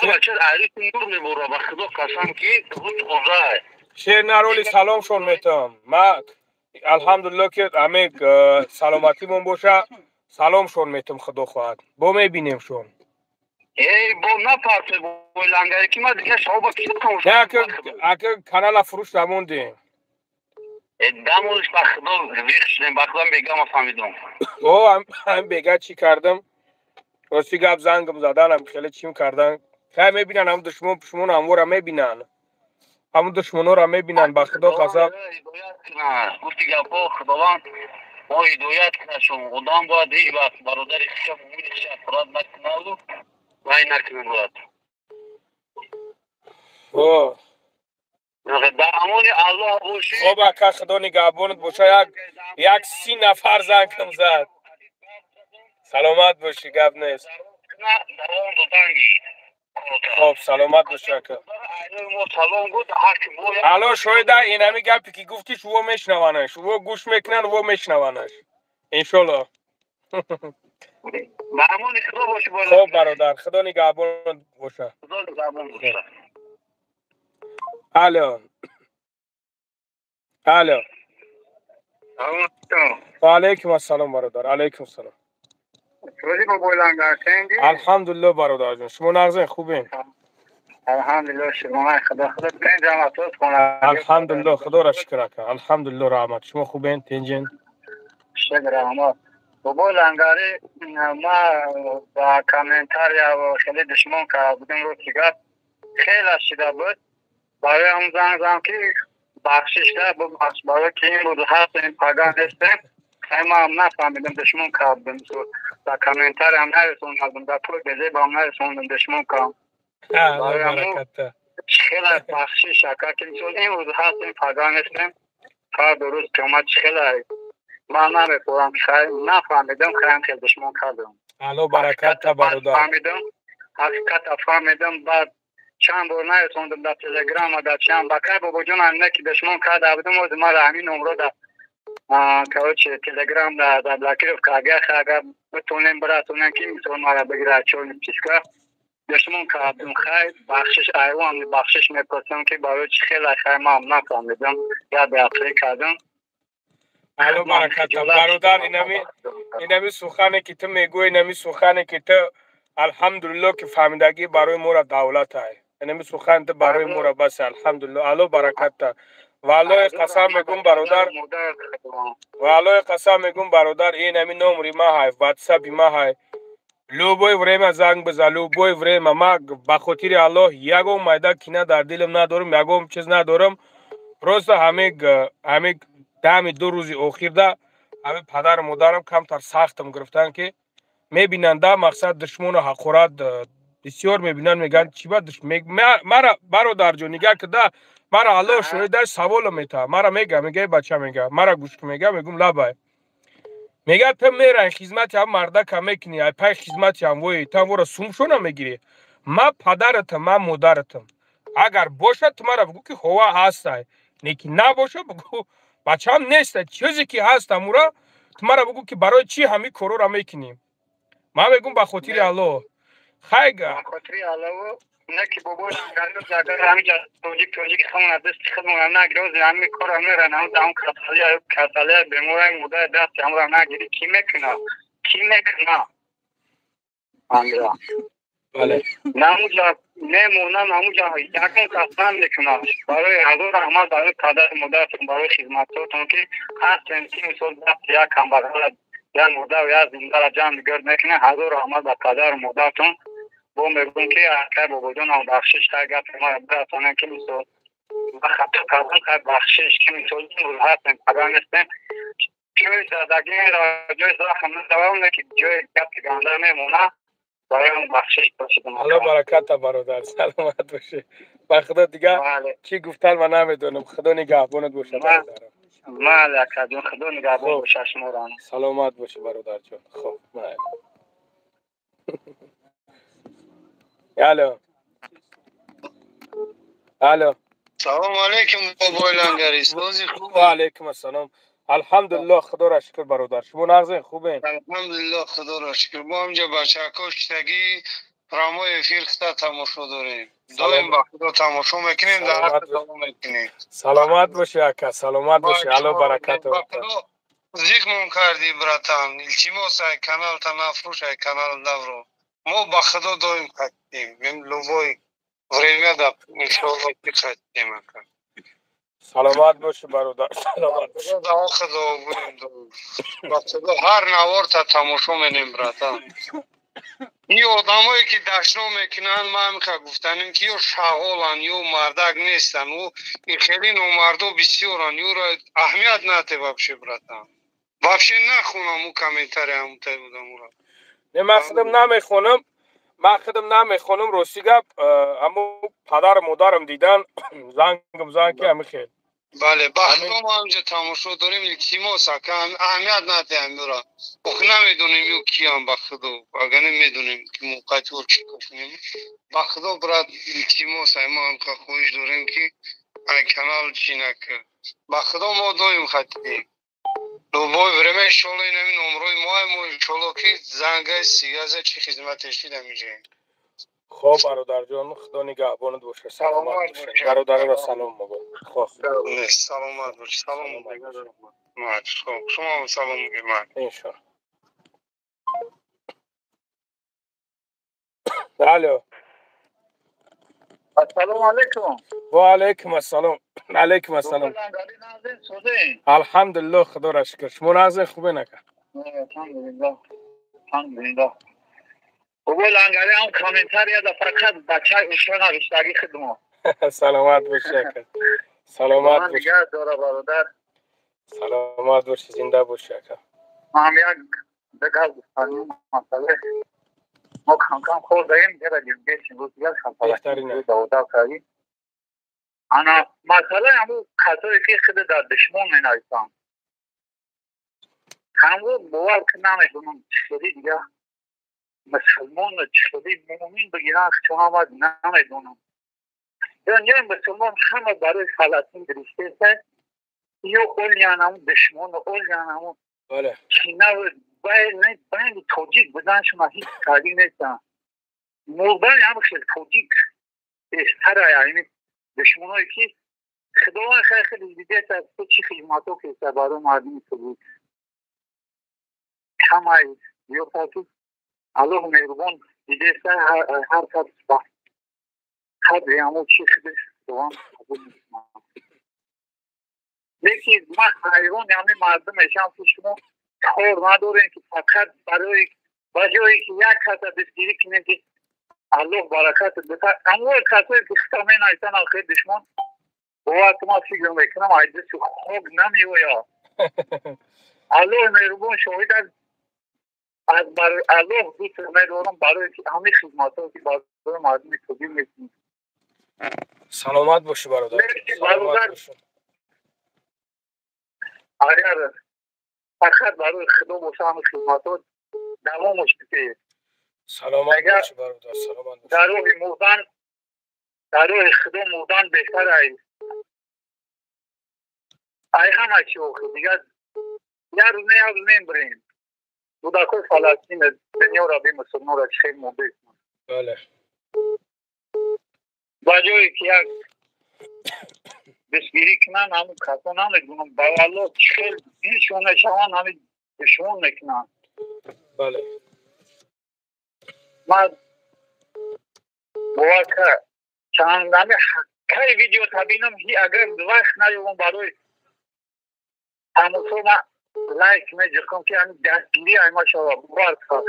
Speaker 5: Бача алис нур мебора, ба худо қасам, ки руз озай.
Speaker 1: Шер нароли, саломшон метавам. Ма алҳамдулилло, ки ҳаме саломатимон боша, саломшон метам, худо хоҳад, бо мебинемшон.
Speaker 5: Эй, бо напарте, бойлангари, ки ма дига шоба.
Speaker 1: Не, ака, канала фурӯш намондем.
Speaker 5: Дамониш, ба худо, виқ шудем, ба худо, бегама фаҳмидум.
Speaker 1: О, ҳам бега чӣ кардам, рости гап, зангм заданам, хеле чим кардан. Хай, мебинан, ҳам душмон пушмон ҳамвора мебинан, ҳамун душмонора мебинан, ба худо қасам.
Speaker 5: Гуфти гапо, Худованд мо ҳидоят кунашон. Одам бояд ҳеҷ вақт бародари хиша, мумини хиша ҳақорат накунаду вай накунад бояд.
Speaker 1: О,
Speaker 5: дар амони Аллоҳ бошӣ.
Speaker 1: Хоб, ака, худо нигаҳбонат боша. Як 30 нафар зангм зад. Саломат бошӣ, гап нест.
Speaker 5: Давом доданги.
Speaker 1: Хоб, саломат бошӣ, ака. Алло шоҳида, инами гапе ки гуфтӣ, шуво мешунаванаш, шуво гӯш мекунанд, во мешунаванаш, иншолло. Хоб, бародар, худо нигаҳбонат боша. Алло, алло. Алейкум ассалом, бародар, алейкум салом. Алҳамдулилло, бародарҷон, шумо нағзен, хубем? Алҳамдулилло, худоро шукр, ака, алҳамдулилло, раҳмат. Шумо хубен, тинҷен?
Speaker 5: Бобои Лангари, ма ба комментария хеле душмон карда будем, рости гап, хеле шида буд. Барои ҳам занг зам, ки бахшиш кард, бубахш, барои ки ин рӯз ҳастем, пага нестем. Ман нафаҳмидам, душмон кардам, дар комментариям нарисондам, дар пой безебам нарисондам, душмон кардам. Хеле бахшиш, ака, ки мисол ин рӯз ҳастем, пага нестем, фардо рӯз қиёмат хеле ман намепурам. Нафаҳмидам, хаям хел душмон кардам.
Speaker 1: Алло баракатта, бародар.
Speaker 5: Фаҳмидам, ҳақиқата фаҳмидам. Баъд чанд бор нарисондам дар Телеграма, дар чанд бакай, бобоҷон, ҳамина ки душмон карда будам, ози мара ҳамин номро дар, короче, Телеграм заблокировка. Агар битонем, биратонем, ки мисол мара бигирад чёрный списка. Душмон кардам, хайр, бахшиш айвон бахшиш мепурсам, ки барои чӣ хеле хайр ман нафаҳмидам, як беақлӣ кардам.
Speaker 1: Алло бараката бародар, инами сухане ки ту мегӯӣ, инами сухане ки ту, алҳамдулилло, ки фаҳмидагӣ барои моро давлатай. Инами сухан ту барои моро бас, алҳамдулилло. Алло бараката. Ва Аллоҳи қасам мегӯм, бародар, ва Аллоҳи қасам мегӯм, бародар, инами номери ма ҳай, ватсапи ма ҳай. Любое время занг биза, любое время. Ма ба хотири Аллоҳ ягон майда кина дар дилам надорам, ягон чиз надорам. Просто ҳами дами 2 рӯзи охирда ҳами падару модарам камтар сахтам гирифтанд, ки мебинанда мақсад душмону ҳақорат бисёр мебинанд, мегӯянд, чӣ ба мара. Бародарҷон, нигаҳ кида, мара Аллоҳ шоҳида, саволо метаҳ, мара мега, мега, бача, мега, мара гӯш ки, мега, мегум, лабай. Мега, ту мерай хизмати ҳам мардака мекунӣ, ай пай хизмати ҳамвои ту ҳамвора сумшона мегирӣ. Ма падаратам, ма модаратам. Агар бошад, ту мара бигӯ, ки ҳова ҳастай, не ки набошад, бигӯ, бачаам неста. Чизе ки ҳаст, амура ту мара бигӯ, ки барои чӣ ҳамин корора мекунӣ. Ман мегӯм, ба хотири Аллоҳ, хайга.
Speaker 5: Не ки бобо, агар ҳамиҷа тоҷик тоҷик хамона дасти худмона нагири, ози ҳами кора меран, ҳам касалия касалия беморай мурдаи дасти ҳамра нагири, кӣ мекуна, кӣ мекуна ҳамира?
Speaker 1: Бале.
Speaker 5: Намуҷа мемонам, намуҷа ягон кас намекуна. Барои ҳазор раҳмат барои падару модаратон, барои хизматотон, ки ҳастем, ки мисол дасти як камбағала, як мурдаву як зиндара ҷамъ гирд мекунем. Ҳазор раҳмат ба падару модаратон. Бо мегӯм, ки акай бобоҷонам, бахшиш, хай, гапи мара бирасонем, ки мисол хато кардам, хай, бахшиш, ки мисол имрӯз ҳастем, пага нестем. Ҷои задагӣ ҷои захм надавам, не ки ҷои гапи ганда мемона, барои он бахшиш пурсидам.
Speaker 1: Алло бараката, бародар, саломат бошӣ. Ба худо, дига чӣ гуфтан ма намедонам. Худо нигаҳбонат бошад, бародарам.
Speaker 5: Майли, акаҷон, худо нигаҳбон боша шуморо.
Speaker 1: Саломат бошӣ, бародарҷон. Хуб, майли. Алло. Алло.
Speaker 6: Салом алейкум, бобои Лангари. Сози хуб?
Speaker 1: Ва алейкум ассалом. Алҳамдулиллоҳ, худоро шукр, бародар. Шумо нағзен, хубен?
Speaker 6: Алҳамдулиллоҳ, худоро шукр. Мо ҳамҷа бачаҳако шиштагӣ прямой эфир хита тамошо дорем. Доим ба худо тамошо мекунем, дар ҳаққи давом мекунем.
Speaker 1: Саломат бошӣ, ака, саломат бошӣ. Алло баракат.
Speaker 6: Зиқмон кардӣ, братан. Илтимос, ай каналта нафрӯш, ай канал навро. Мо ба худо доим хаттем. Любой время да иншоалло ки хаттем, ака.
Speaker 1: Саломат бошӣ, бародар, саломат бошӣ.
Speaker 6: Худо будем. Ба худо, ҳар наворта тамошо менем, братан. Ин одамое ки дашно мекунанд, ман ҳамиқа гуфтанем, ки ё шағоланд, ё мардак нестанд. Ӯ хеле номардо бисёранд, ёро аҳамият нате вообще, братан. Вообще нахонам ӯ комментария ҳамутай одаморо.
Speaker 1: Не, ман худам намехонам, ман худам намехонам, рости гап. Аммо падару модарам дидан, зангам зан, ки ҳами хел.
Speaker 6: Бале, ба худо, мо ҳамҷа тамошо дорем. Илтимос, ака, аҳамият надиҳам ёра. Ох, намедонем ё киям, ба худо. Агар намедонем, ки мо қатъ чӣ кунем. Ба худо, брат, илтимос, ай мо ҳамқа хоҳиш дорем, ки ай канал чӣ накар. Ба худо, мо доим хатидем. Любое время, иншолло, инами номрои мо, мо иншолло ки зангай сигаза чи хизмате шида миҷаем.
Speaker 1: Хоб, бародарҷон, худо нигаҳбонат бошад, саломат бошед. Бародарро салом мегӯ. Хоб.
Speaker 6: Саломат бош, салом. Шумо салом мегӯед.
Speaker 1: Иншолло. Алло.
Speaker 5: Ассалому алайкум.
Speaker 1: Ва алайкум ассалом. Алайкум ассалом. Алҳамдулиллоҳ, худоро шукр. Шумо нағзен, хубен, ака?
Speaker 5: Алҳамдулиллоҳ. Алҳамдулиллоҳ. Бобои Лангари, ҳам комментария да фақат бачаи ушо навиштагӣ хидмо.
Speaker 1: Саломат бошӣ, ака. Саломат бошӣ.
Speaker 5: Нигаҳ дора, бародар.
Speaker 1: Саломат бошӣ, зинда бошӣ, ака.
Speaker 5: Ман як дигар гуфтанӣ масъала. Мо кам-кам хӯрдаем, дера бешин рӯз дигар шампалак кардем. Ана масъалаи ҳамун касое ки худ дар душмон менависанд. Ҳамун бовар ки намедонам чӣ хеле дига мусулмон чӣ хеле муъмин бигиранд, чун ҳама намедонам. Дунёи мусулмон ҳама барои Фаластин гирифтеста, ё олиян ҳамун душмону олиян ҳамун кинаву байни тоҷик буданшона ҳеҷ кардӣ нестанд. Мурдани ҳам хел тоҷик беҳтара, яъне душмоное ки Худованд хеле хеле дидест аз ту чӣ хидматҳо кеста барои мардуми тоҷик. Камай зиёд ки Аллоҳ меҳрубон дидеста, ҳар кас ба қадри ҳамон чи худаш Худованд қабул мекунад. Лекин ман ҳайрони ҳамин мардум мешавам, ки шумо кор надорем, ки фақат барои ба ҷое ки як каса дастгирӣ кунем, ки Аллоҳ баракат диҳад. Аммо касое ки хита менависанд, охир душмон, бовар кун, ман фикр мекунам, аз дасти хок намеояд. Аллоҳ меҳрубон шоҳид аст, аз бар Аллоҳ дӯст медорам барои ҳамин хидматҳое ки барои мардуми тоҷик мекунӣ.
Speaker 1: Саломат бошӣ, бародар, саломат бошӣ.
Speaker 5: Агар фақат барои Худо боша, ҳамин хидматҳо давомаш бидеҳ.
Speaker 1: Саломат бошӣ, бародар, саломат бошӣ.
Speaker 5: Дар роҳи мурдан, дар роҳи Худо мурдан беҳтар ай ҳама чи. Охир дигар як рӯз не, як рӯз мембирем. Кӯдакҳои Фаластин дунёро бемусулмонро чӣ хел монда.
Speaker 1: Бале.
Speaker 5: Ба ҷое ки як дастгирӣ кунанд, ҳамун касон намедонам, ба Аллоҳ чӣ хел дилшон мешаванд, ҳамин душмон мекунанд.
Speaker 1: Бале.
Speaker 5: Ман бовар кар, чанд ҳами кай видео табинам, агар вақт наёбам барои тамошо, ман лайк меҷиқам, ки ҳамин дастгирӣ айма шава. Бовар кар.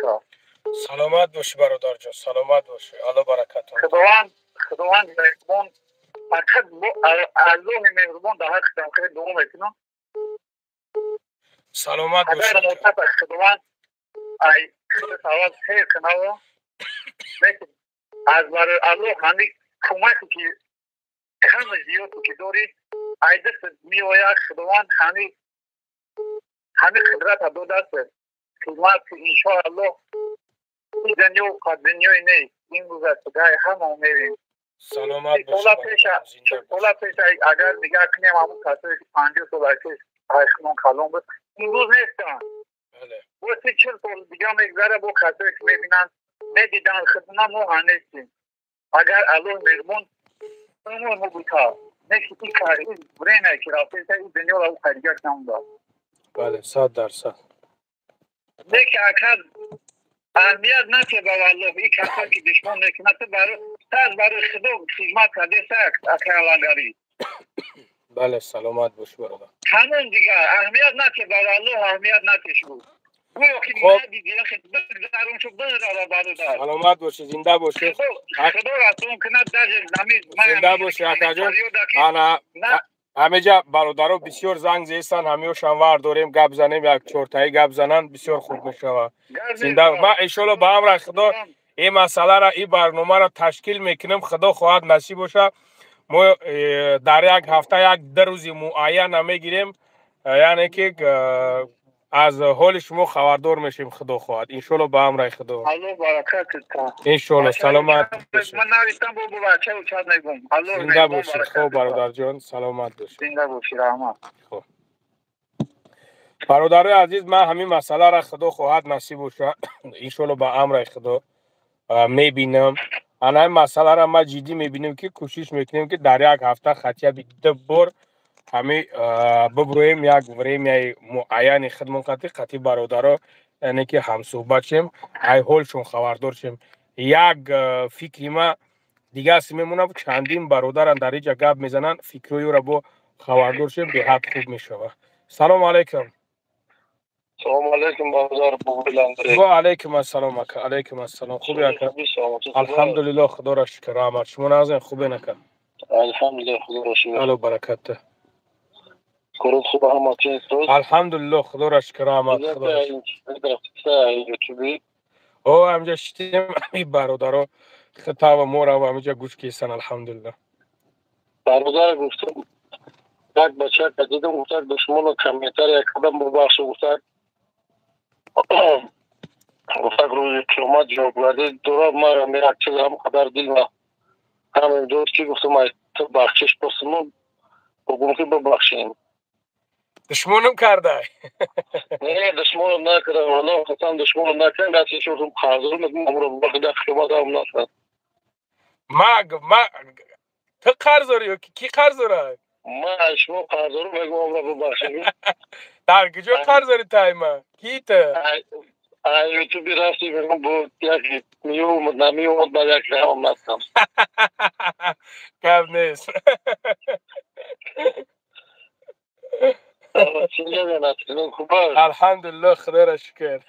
Speaker 1: Саломат бошӣ, бародарҷон, саломат бошӣ, Алло баракатон.
Speaker 5: Худованд меҳрубон, фақат Аллоҳи меҳрубон дар ҳаққам хеле дуо мекунам.
Speaker 1: Саломат бошӣ.
Speaker 5: Агар мутафа Худованд ай худ савоб хел кунаво, лекин аз барои Аллоҳ ҳамин кӯмаке ки кам зиёду ки дорӣ, ай дастат меояд. Худованд ҳамин қудрата додааст хидмат. Иншоаллоҳ, ин дунё дунёи нест, ин гузаштагаи ҳама мерем.
Speaker 1: Саломат
Speaker 5: сола пеша, 40 сола пеша агар нигоҳ кунем, ҳамун касое ки 50 сола пеш айхмон калон буд, имрӯз нестанд. Бо 30-40 сол дига мегзара, бо касое ки мебинанд, медиданд худна, мо ҳа нестем. Агар Аллоҳ меҳрубон умр мо бута неки, ин кар ин время ки рафтеса, ин дунёро ӯ харигак намуда.
Speaker 1: Бале, 100%.
Speaker 5: Леки акар аҳамият натеба, валлоҳ, ин касое ки душмон мекунад, ту аз барои Худо хизмат кардеса, акалангарӣ.
Speaker 1: Бале, саломат бош, бародар.
Speaker 5: Ҳамон дигар аҳамият натеба, валлоҳ, аҳамият натешу. Гӯё ки
Speaker 1: Саломат бошӣ, зинда бошӣ.
Speaker 5: Худо расул кунад, даже
Speaker 1: Зинда бошӣ, акаҷон. Ана ҳамеҷа бародаро бисёр занг зестанд, ҳамиёшам вар дорем, гап занем, як чортаи гап зананд, бисёр хуб мешавад. Зинда. Ман иншолло ба амра Худо ин масъалара, ин барномаро ташкил мекунем. Худо хоҳад, насиб боша, мо дар як ҳафта як ду рӯзи муайяна мегирем, яъне ки аз ҳоли шумо хабардор мешем. Худо хоҳад, иншолло, ба амраи Худо. Иншолло, саломат. Зинда бошӣ. Хуб, бародарҷон, саломат бошӣ. Хуб, бародарои азиз, ман ҳамин масъаларо, Худо хоҳад, насиб боша, иншолло, ба амраи Худо мебинам. Ана ин масъаларо ман ҷиддӣ мебинем, ки кӯшиш мекунем, ки дар як ҳафта хотя бы ду бор ҳами биброем, як время и муайяни хидмон қати бародаро, яъне ки ҳамсӯҳбат шем, ай ҳолшон хабардор шем. Як фикри ма дигаст мемонад, чандин бародаран дар иҷа гап мезананд, фикрҳои ӯро бо хабардор шем, беҳад хуб мешавад. Салому алайкум.
Speaker 6: Салому алайкум, бародар.
Speaker 1: Ва алайкум ассалом, ака, алайкум ассалом. Хуби, ака? Алҳамдулилло, Худоро шукр, раҳмат. Шумо нағзен, хубен, ака?
Speaker 6: Алҳамдулилло, Худоро шукр.
Speaker 1: Алло баракатта.
Speaker 6: Корот хуб, ҳама чиз?
Speaker 1: Алҳамдулилло, Худоро шукр, раҳмат. О, ҳамҷа шитем, ами бародаро хитава мора ҳамиҷа гӯш кесан, алҳамдулилло.
Speaker 6: Бародар, гуфтам, як бача дидам, гуфтак, душмоно комментария кардам, бубахшу, гуфтак, гуфтак, рӯзи қиёмат ҷавобгарӣ дорад. Марам як чиз ҳам қадар дилма ҳамин дод, ки гуфтам, бахшиш пурсиму бугум, ки бубахшем.
Speaker 1: Душмонам кардай.
Speaker 5: Не, душмонам накардам, Аллоҳ қасам, душмонам накардам, дасти шумо қарздор мекунам, амро бахда хидматам накардам.
Speaker 1: Ма ма ту қарз дорӣ ё ки қарз дорад?
Speaker 5: Ма аз шумо қарз дорам, мегӯям, амро бубахшед.
Speaker 1: Дар куҷо қарз дорӣ тайма? Ки ту?
Speaker 5: Ай ютуби рафти, мегӯям, бо як меомад, намеомад, ба як равам настам.
Speaker 1: Гап нест. Алҳамдулиллоҳ, худоро шукр.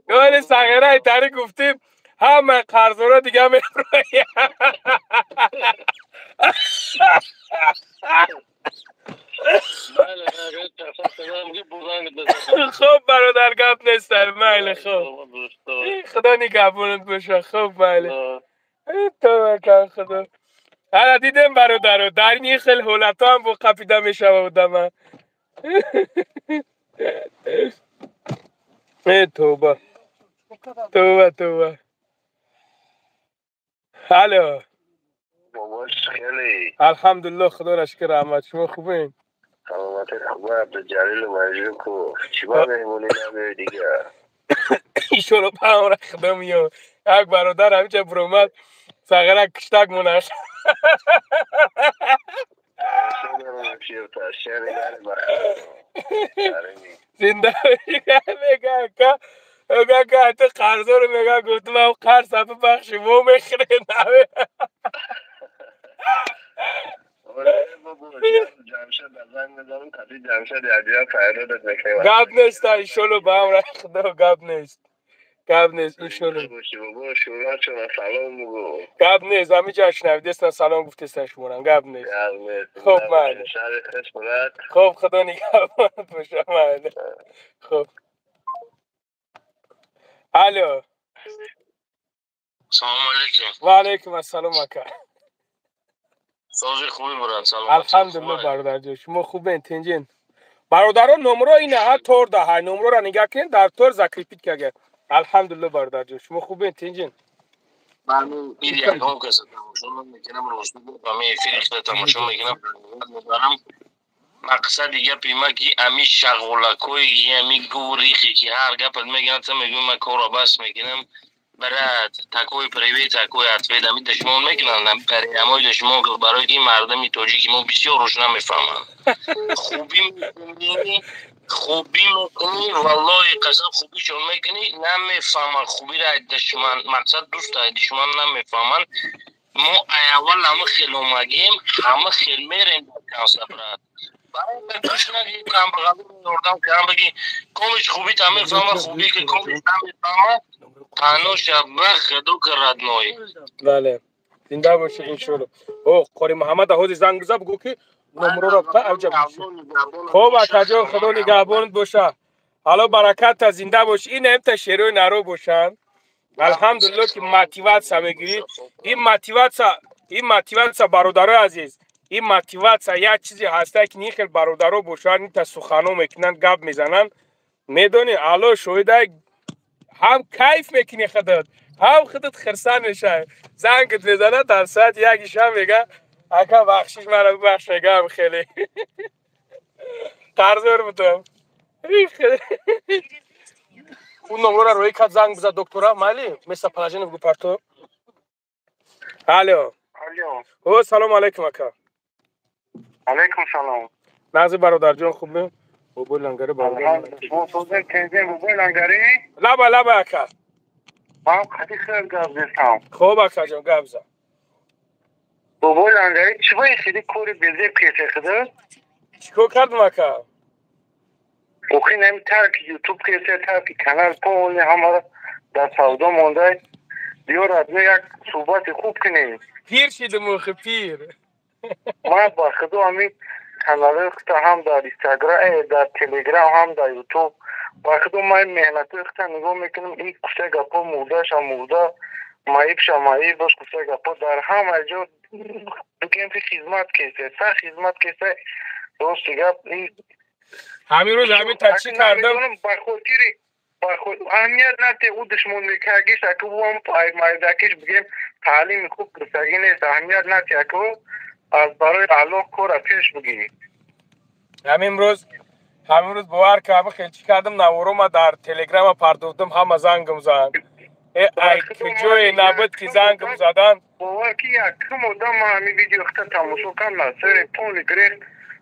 Speaker 1: Голи сағираи тари гуфтим, ҳама қарздора дига меброя. Хуб, бародар, гап нест, майли, хуб. Худо нигаҳбонат боша. Хуб, майли. Таваккал худо. Ана дидем, бародаро, дар ин хел ҳолатҳо ҳам бо қапида мешава одама. Э, тавба. Тавба, тавба. Алло. Алҳамдулиллоҳ, худоро шукр, раҳмат. Шумо хубен?
Speaker 5: Саломати хуб, Абдуҷалил Маҷуков. Чӣ ба меҳмонӣ намеои дигар?
Speaker 1: Иншоалло, ба амра худо меоям. Як бародар ҳаминҷа буромад, сағира киштак монаш. Зинда мега, ака, мега, ту қарздору, мега, гуфтам, ам қарз бибахши, во мехӯре наме. Гап нест, иншоалло, ба амра худо, гап нест. Гап нест, иншоалло. Гап нест, ҳаминҷа шунавидестан, салом гуфтестан шуморам, гап нест. Хуб, майли. Хуб, худо нигаҳбонат боша, майли. Хуб. Алло.
Speaker 6: Салому алейкум.
Speaker 1: Ва алейкум ассалом, ака.
Speaker 6: Сози хуби, брат, салом.
Speaker 1: Алҳамдулиллоҳ, бародарҷон, шумо хубен, тинҷин? Бародарон, номро ина ҳа тор даҳай, номрора нигаҳ кунед, дар тор закрепить кага. Алҳамдулиллоҳ, бародарҷон, шумо хубен, тинҷин?
Speaker 6: Ман ин ягон каса тамошо намекунам, рости гап, ами эфири худа тамошо мекунам, мебарам. Мақсади гапи ма ки ами шағолакҳое ки ами гурихе ки ҳар гапат мегӯянд, та мегӯям, ман корро бас мекунам. Брат, такой привет, такой ответ, ами душмон мекунанд, ами париамои душмон, барои ки мардами тоҷики мо бисёр руш намефаҳманд. Хубӣ мекунӣ, хубӣ мекунӣ, валлоҳи қасам, хубишон мекунӣ, намефаҳманд хубиро ай душман, мақсад дӯст ай душман намефаҳманд. Мо ай аввал ҳама хел омагем, ҳама хел мерем дар канса, брат. Барои гӯш надиҳӣ, камбағалӣ ёрдам кам бигӣ, комиш хубита мефаҳма, хубӣ ки комиш намефаҳма, таноша ба худо ки родной.
Speaker 1: Бале. Зинда бошед, иншоалло. О, Қори Муҳаммад ҳозир занг биза, бугӯ ки номроро та авҷа. Хуб, акаҷон, худо нигаҳбонат боша. Ҳало бараката, зинда бош. Ин ҳамта шерои наро бошанд. Алҳамдулиллоҳ, ки мотиватсия мегирӣ. Ин мотиватсия, ин мотиватсия, бародарои азиз, ин мотиватсия як чизе ҳаста, ки ин хел бародаро бошанд, инта сухано мекунанд, гап мезананд. Медонӣ, алло шоҳидай, ҳам кайф мекунӣ худат, ҳам худат хирсанд мешавӣ. Зангат мезанад дар соати яки шаб, мега, ака, бахшиш, маро бибахш, мегам, хеле қарздор будам. Ӯ номрора роӣ кард, занг бизад доктора, майли, местоположение бигӯ, парто. Алло.
Speaker 5: Алло.
Speaker 1: О, салому алейкум, ака.
Speaker 5: Алейкум салом.
Speaker 1: Нағзи, бародарҷон, хуб? Бобои Лангари, бародар.
Speaker 5: Шумо созем, тензем, бобои Лангари?
Speaker 1: Лаба, лаба, ака.
Speaker 5: Ман қади хел гап зестам.
Speaker 1: Хуб, акаҷон, гап зан.
Speaker 5: Бобои Лангари, чӣ ба хели кори безеб кесе худа?
Speaker 1: Чӣ кор кардам, ака?
Speaker 5: Охи нами тарки ютуб кесе, тарки канал полни ҳамаро дар савдо мондай. Биё, родной, як суҳбати хуб кунем.
Speaker 1: Пир шидим охи, пир.
Speaker 5: Ман ба худо ҳамин каналҳои худта ҳам дар инстаграм, дар телеграм, ҳам дар ютуб, ба худо ман меҳнатҳои худта нигоҳ мекунам, ин куфта гапҳо мурдаша мурда, маибша маиб бош, куфта гапҳо дар ҳама ҷо бигем ки хизмат кесе, сар хизмат кесе, рости гап ин.
Speaker 1: Ҳамин рӯз ҳамин та чӣ кардам?
Speaker 5: Ба хотири аҳамият нате, ӯ душмон мекардагиш, аку ӯам майдакиш, бигем, таълими хуб гирифтагӣ нест, аҳамият нате, аку аз барои Аллоҳ кора пеш бигирӣ.
Speaker 1: Ҳамин рӯз бовар кардам, хеле чӣ кардам, наворома дар телеграма пардохтам, ҳама зангам зад. Ай куҷое набуд ки зангам задан.
Speaker 5: Бовар ки якум одам ман ҳамин видео хата тамошо кардам, сари полни грех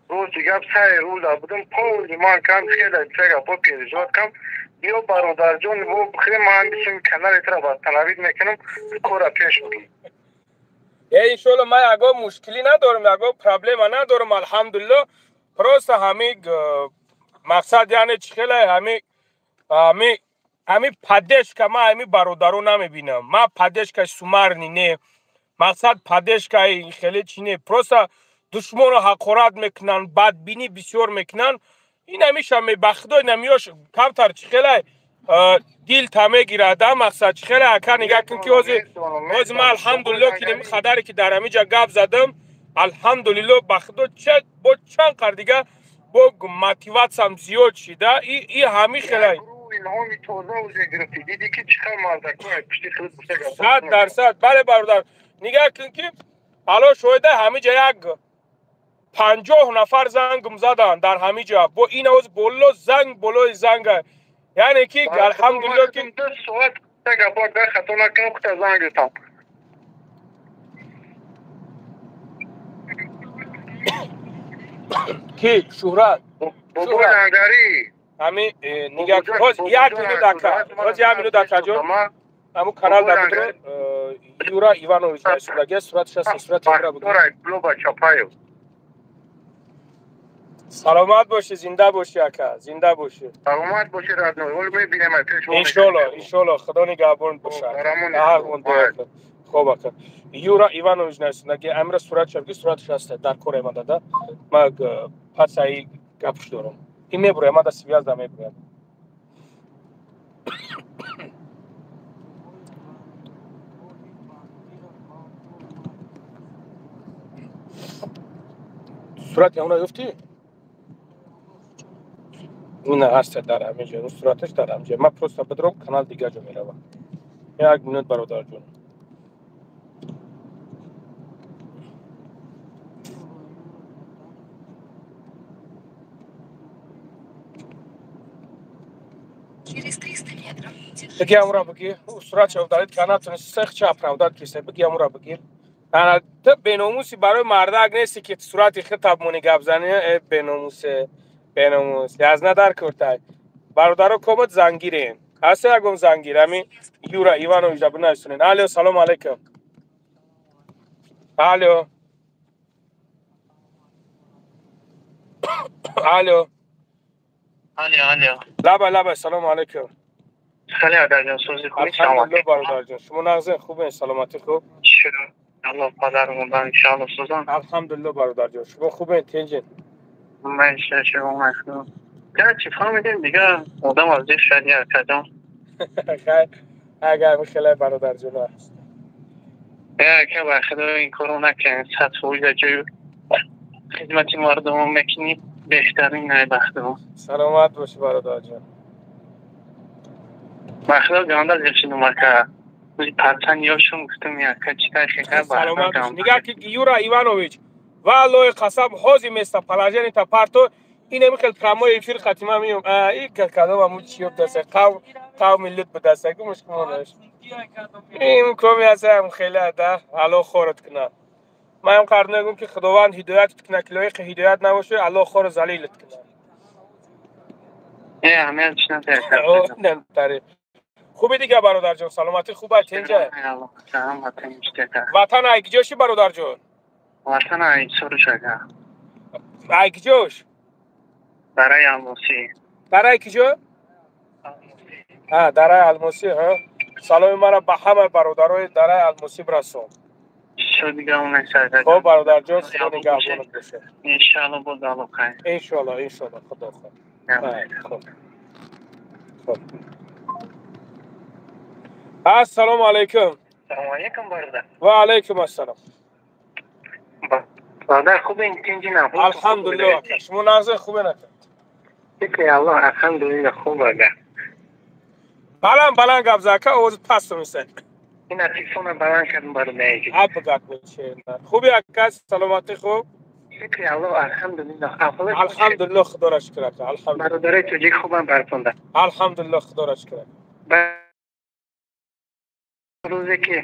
Speaker 5: рости гап сари рӯза будам, полни ман кам хеле ча гапо переживат кам. Биё бародарҷон, бо хеле ман бисем канали тра восстановить мекунам, кора пеш бурам.
Speaker 1: Иншолло ман ягон мушкилӣ надорам, ягон проблема надорам, алҳамдулилло. Просто ҳами мақсад яъне чӣ хеле ҳами поддержка ман ҳами бародаро намебинам. Ман поддержкаи сумарни не, мақсад поддержкаи хеле чӣ не, просто душмонро ҳақорат мекунанд, бадбинӣ бисёр мекунанд. Ин ҳамиша ба худо инамиёш камтар чӣ хеле дил та мегирад, мақсад чӣ хеле ака нигаҳ кун ки ҳозир ман алҳамдулилло ки нами хадаре ки дар ҳамиҷа гап задам, алҳамдулилло ба худо бо чанд қар дига бо мотиватсиям зиёд шида. И ҳами хеле 100%. Бале бародар, нигаҳ кун ки ало шоҳида ҳамиҷа як 50 нафар зангм заданд дар ҳамиҷа, бо ин овоз боло занг болои занга, яъне ки алҳамдулилло ки
Speaker 5: соат хато накунам хута занг гирифтам.
Speaker 1: Ки Шӯҳрат
Speaker 5: бобои Лангарӣ
Speaker 1: ҳами нигаҳ ҳоз як минут ака, ҳоз як минут ака ҷон, ҳамун канал дар будро Юра Иванович расулагия сураташ аст, сурати Юра буд. Саломат бошӣ, зинда бошӣ ака, зинда бошӣ.
Speaker 5: Саломат бошӣ родной, ҳол мебинем пеш.
Speaker 1: Иншолло, иншолло, худо нигаҳбон бошад. Хоб ака. Юра Иванович насулагия амра суратша бигир, сураташ аст дар кор омада да. Ман пас ай гапш дорам. Ин мебурам, ман да связь да мебурам. Сурати ҳамра ёфтӣ? Ина ҳаст дар ҳаминҷо, сураташ дар ҳаминҷо. Ман просто бидром канал дигар ҷо меравам. Як минут бародарҷон.
Speaker 4: Через 300 метров.
Speaker 1: Бигӣ ҳамура бигир. Суратша удалить кар натонисти, сехча оправдать киса. Бигӣ ҳамура бигир. Ана ту беномуси барои мардак нести ки сурати худ табмонӣ гап занӣ, э беномусе. Беномус. Язна дар куртай. Бародаро комат зангирен. Ҳаст ягон зангир? Ҳами Юра Иванович да бинависонед. Алло, салом алейкум. Алло. Алло.
Speaker 5: Алло, алло.
Speaker 1: Лаба, лаба, салом алейкум.
Speaker 5: Хеле адарҷон, сӯзи хуб.
Speaker 1: Алҳамдулилло бародарҷон. Шумо нағзен, хубен, саломатӣ хуб?
Speaker 5: Аллоҳ падару модар иншоалло сӯзан.
Speaker 1: Алҳамдулилло бародарҷон. Шумо хубен, тинҷен?
Speaker 5: Ман шумо махнум. Чӣ фаҳмидем дигар одам аз дил шуд як кадом.
Speaker 1: Агар хеле бародарҷон аст.
Speaker 5: Яке ба худо ин корро накунед, 100% ҷои хидмати мардум мекунӣ, беҳтарин най ба худо.
Speaker 1: Саломат бошӣ бародарҷон.
Speaker 5: Ба худо ганда зир шудум ака. Пацан ёшум гуфтум яка чӣ кар ба
Speaker 1: Саломат бошӣ. Нигаҳ ки Юра Иванович валлоҳи қасам ҳозир места положение та парто инами хел прямой эфир хатима миём. И кадом аму чӣ ёбдаса қавми лут будаса гумш кумонаш. Ин коми аса хеле да Аллоҳ хорат кунад. Ман қард мегӯм ки Худованд ҳидоятат кунад, ки лоиқи ҳидоят набошӣ, Аллоҳ хору залилат кунад. Хуби дига бародарҷон, саломатӣ хуб аст, тинҷа? Ватан ай киҷоши бародарҷон?
Speaker 5: Ватан ай Суруш ага.
Speaker 1: Ай киҷош?
Speaker 5: Дараи Алмосӣ.
Speaker 1: Дараи киҷо? Дараи Алмосӣ, ҳа. Саломи маро ба ҳама бародарои дараи Алмосӣ бирасон. Хоб бародарҷон, худо нигаҳбонат бошад.
Speaker 5: Иншоалло боз алоқа.
Speaker 1: Иншоалло, иншоалло, худо хоҳад. Хоб. Хоб. Ассалому алайкум.
Speaker 5: Салому алайкум бародар.
Speaker 1: Ва алайкум ассалом.
Speaker 5: Бародар хубен, тинҷина?
Speaker 1: Алҳамдулилло ака. Шумо нағзе хубен ака?
Speaker 5: Шукри Аллоҳ, алҳамдулилло хуб ака.
Speaker 1: Баланд баланд гап зан ака, овози паст мешавад.
Speaker 5: Ина телефона баланд кардам бародар.
Speaker 1: Ап гап мешавад. Хуби ака, саломатӣ хуб?
Speaker 5: Шукри Аллоҳ, алҳамдулиллоҳ.
Speaker 1: Алҳамдулиллоҳ, худоро шукр ака. Алҳамдулиллоҳ.
Speaker 5: Бародарои тоҷик хубам барпонда.
Speaker 1: Алҳамдулиллоҳ, худоро шукр ака.
Speaker 5: Рӯзе ки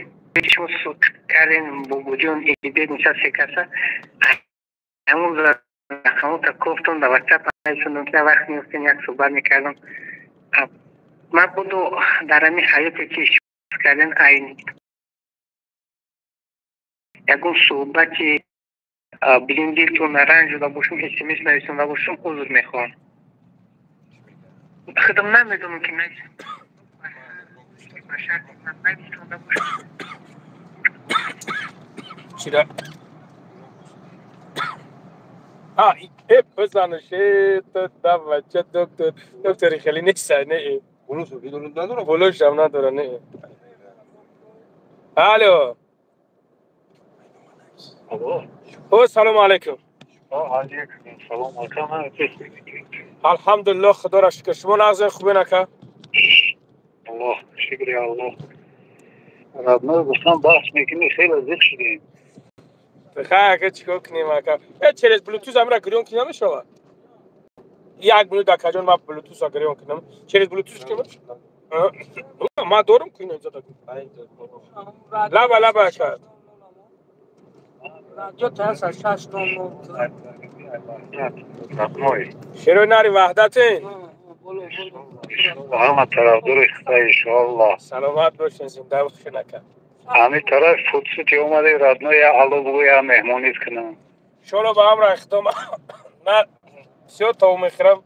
Speaker 5: шумо суд кардем бобоҷон ибед нишаст каса, ҳамон рақамота кофтум дар WhatsApp нависондум, ки вақт меёфтем як суҳбат мекардам. Ман буду дар ҳамин ҳаёте ки кардем, айн ягон суҳбати бигем дилтон наранҷ шуда бошум, смс нависонда бошум, узр мехоҳам. Худам намедонам ки нависонда бошум.
Speaker 1: Чира? А, э, бизанаш, э, ту да бача доктор, доктори хеле нест, не. Булушам надора, не. Алло.
Speaker 5: Алло.
Speaker 1: О, салом алейкум.
Speaker 5: Алейкум салом.
Speaker 1: Алҳамдулиллоҳ, худоро шукр. Шумо нағзин, хубен ака?
Speaker 5: Аллоҳ, шукри Аллоҳ. Родной, гуфтам баҳс мекунӣ, хеле зиқ шудем.
Speaker 1: Хай ака, чикор кунем ака? Э, через Bluetooth амра гирён ки намешавад? Як минут акаҷон, ман Bluetooth-а гирён кунам. Через Bluetooth ки ман дорум ку ино зада. Лаба лаба ака.
Speaker 3: Радио тааса 600.
Speaker 5: Родной.
Speaker 1: Шерои нари ваҳдатин.
Speaker 5: Ҳама тарафдори Худо иншоаллоҳ.
Speaker 1: Саломат бошен, зинда бошен ака.
Speaker 5: Ҳамин тараф фурсати омаде родной, я алло бугӯ, я меҳмонит кунам.
Speaker 1: Иншоаллоҳ ба амра Худо ман бисёр тов мехӯрам.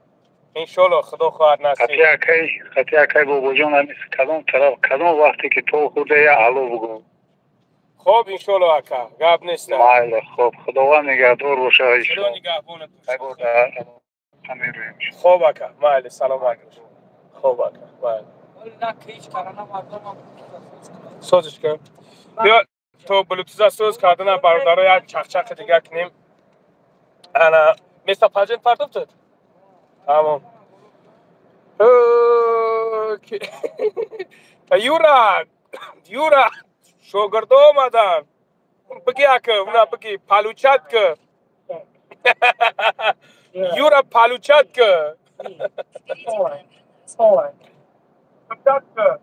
Speaker 1: Иншоаллоҳ Худо хоҳад насиб.
Speaker 5: Хати акай, хати акай бобоҷон, ҳамин кадом тараф, кадом вақте ки то хӯрда, я алло бугӯ.
Speaker 1: Хоб иншоаллоҳ ака, гап нест.
Speaker 5: Майли, хоб, Худованд нигаҳдор боша.
Speaker 1: Худо нигаҳбонат боша. Хоб ака, майли, саломат бош. Хоб ака, майли. Созиш кун. Биё то Bluetooth соз кардана бародаро як чақчақи дига кунем. Ана, местоположение партофтед? Тамом. Юра, Юра, шогирдо омадан. Бигӣ ака, уна бигӣ, получать ка. Юра, получать ка. Получать ка.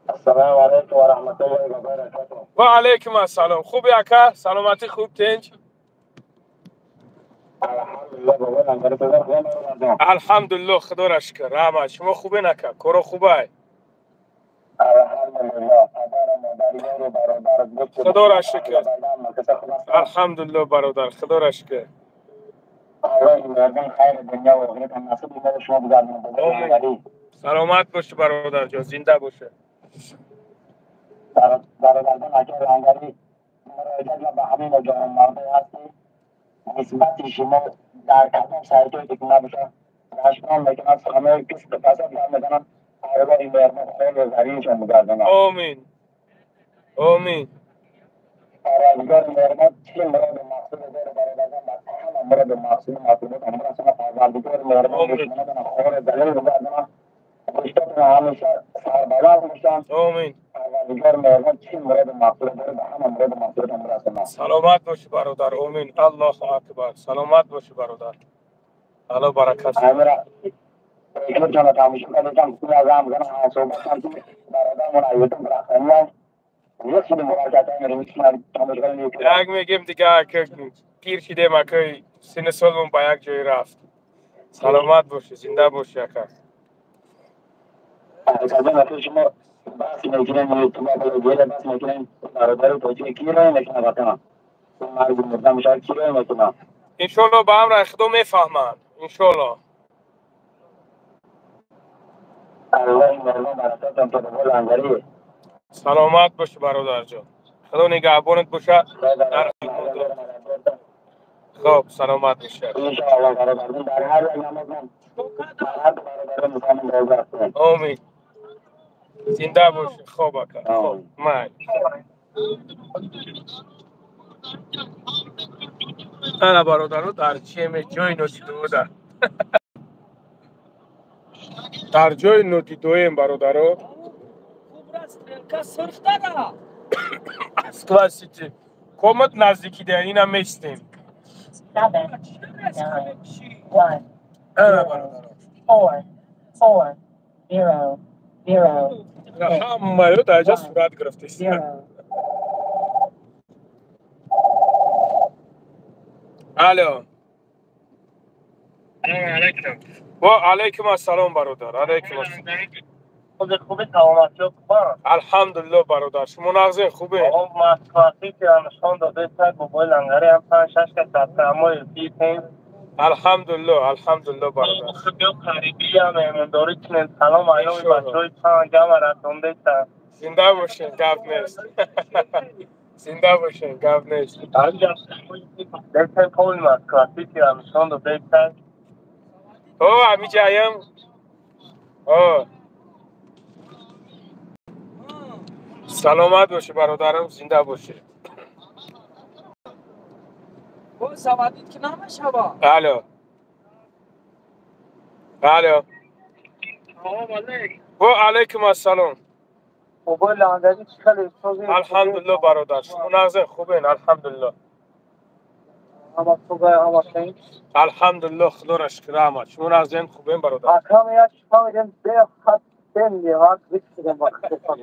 Speaker 5: Ассалому алайкум ва раҳматуллоҳи ва баракатуҳ.
Speaker 1: Ва алайкум ассалом. Хуби ака? Саломатӣ хуб, тинҷ? Алҳамдулиллоҳ, худоро шукр. Раҳмат. Шумо хубен ака? Коро хубай? Худоро шукр. Алҳамдулиллоҳ бародар, худоро шукр. Саломат бошӣ бародарҷон, зинда бошӣ.
Speaker 5: Бародарҷон, ака Лангарӣ, муроҷиат ба ҳамин ҷавонмардое ҳаст ки нисбати шумо дар кадом сайтое ки набошад дашном мекунанд, суханои писку фасод гап мезананд, Аллоҳи меҳрубон холу зариншон бигардонад.
Speaker 1: Омин. Омин.
Speaker 5: Парвардигори меҳрубон чӣ муроду мақсуде дорад бародарҷон, ба ҳама муроду мақсуду матлуботам бирасонад. Парвардигори меҳрубон душманотонро хору залил бигардонад. Гӯштотон ҳамеша сарбаланд бошанд.
Speaker 1: Омин.
Speaker 5: Парвардигори меҳрубон чӣ муроду мақсуде дорад, ба ҳама муроду мақсудотон бирасонад.
Speaker 1: Саломат бошӣ бародар. Омин. Аллоҳу акбар. Саломат бошӣ бародар. Аллоҳ баракат.
Speaker 5: Ҳамира эфиртонро тамошо кардам, зам занам ҳамсӯҳбатам ки бародармон ютуб рақамиям
Speaker 1: як мегем дига, пир шидем ака, синну солмон ба як ҷой рафт. Саломат бошӣ, зинда бошӣ ака.
Speaker 5: Шумо баҳс мекунем, баҳс мекунем, бародари тоҷик киро мекунад ватана? Марги мурда мешавад, киро мекунад?
Speaker 1: Иншоаллоҳ ба амри Худо мефаҳманд. Иншоаллоҳ.
Speaker 5: Аллоҳи меҳрубон баракатон диҳад Лангарӣ.
Speaker 1: Саломат бошӣ бародарҷон. Худо нигаҳбонат бошад. Хоб, саломат бошӣ.
Speaker 5: Иншоаллоҳ бародарҷон, дар ҳар як намозам дар ҳар бародарон мусалмон розӣ ҳастем.
Speaker 1: Омин. Зинда бошӣ. Хоб ака. Хоб. Майли. Ана бародаро, дар чеме ҷои нодидода. Дар ҷои нодидоем бародаро.
Speaker 3: Кубра стрелка сурх дара.
Speaker 1: Москва Сити. Комат наздики да ина местем.
Speaker 7: 7, 9, 1,
Speaker 1: Ана бародаро.
Speaker 7: 4, 4, 0, 0,
Speaker 1: Ҳамаё дар ҷа сурат гирифтест.
Speaker 7: 0.
Speaker 1: Алло.
Speaker 5: Салом алейкум.
Speaker 1: Ва алейкум ассалом бародар. Алейкум ассалом.
Speaker 5: Хуби хуби саломатӣ хубам.
Speaker 1: Алҳамдулиллоҳ бародар. Шумо нағзен хубен?
Speaker 5: О Москва Сити нишон дода бобои лангари ҳам 5-6 кас дар прямой эфир.
Speaker 1: Алҳамдулиллоҳ, алҳамдулиллоҳ бародар.
Speaker 5: Биё қарибиям меҳмондорӣ кунем. Салом айёми бачаҳои панҷ ҳама расондеса.
Speaker 1: Зинда бошен, гап нест. Зинда бошен, гап нест.
Speaker 5: Десен поли Москва Сити нишон дода.
Speaker 1: О, ҳамиҷаям. О. Саломат бошӣ бародарам, зинда бошӣ.
Speaker 3: Боз заводить ки намешава.
Speaker 1: Алло. Алло.
Speaker 5: Салом алейкум.
Speaker 1: Ва алейкум ассалом.
Speaker 5: Бобои лангари чӣ хеле созӣ?
Speaker 1: Алҳамдулиллоҳ бародар. Шумо нағзен хубен, алҳамдулиллоҳ.
Speaker 5: Ҳама хубе, ҳама хейр.
Speaker 1: Алҳамдулиллоҳ, худоро шукр, раҳмат. Шумо нағзен хубен бародар.
Speaker 5: Акам як фаҳмидем бехат бениҳоят бикшидем ба худатон.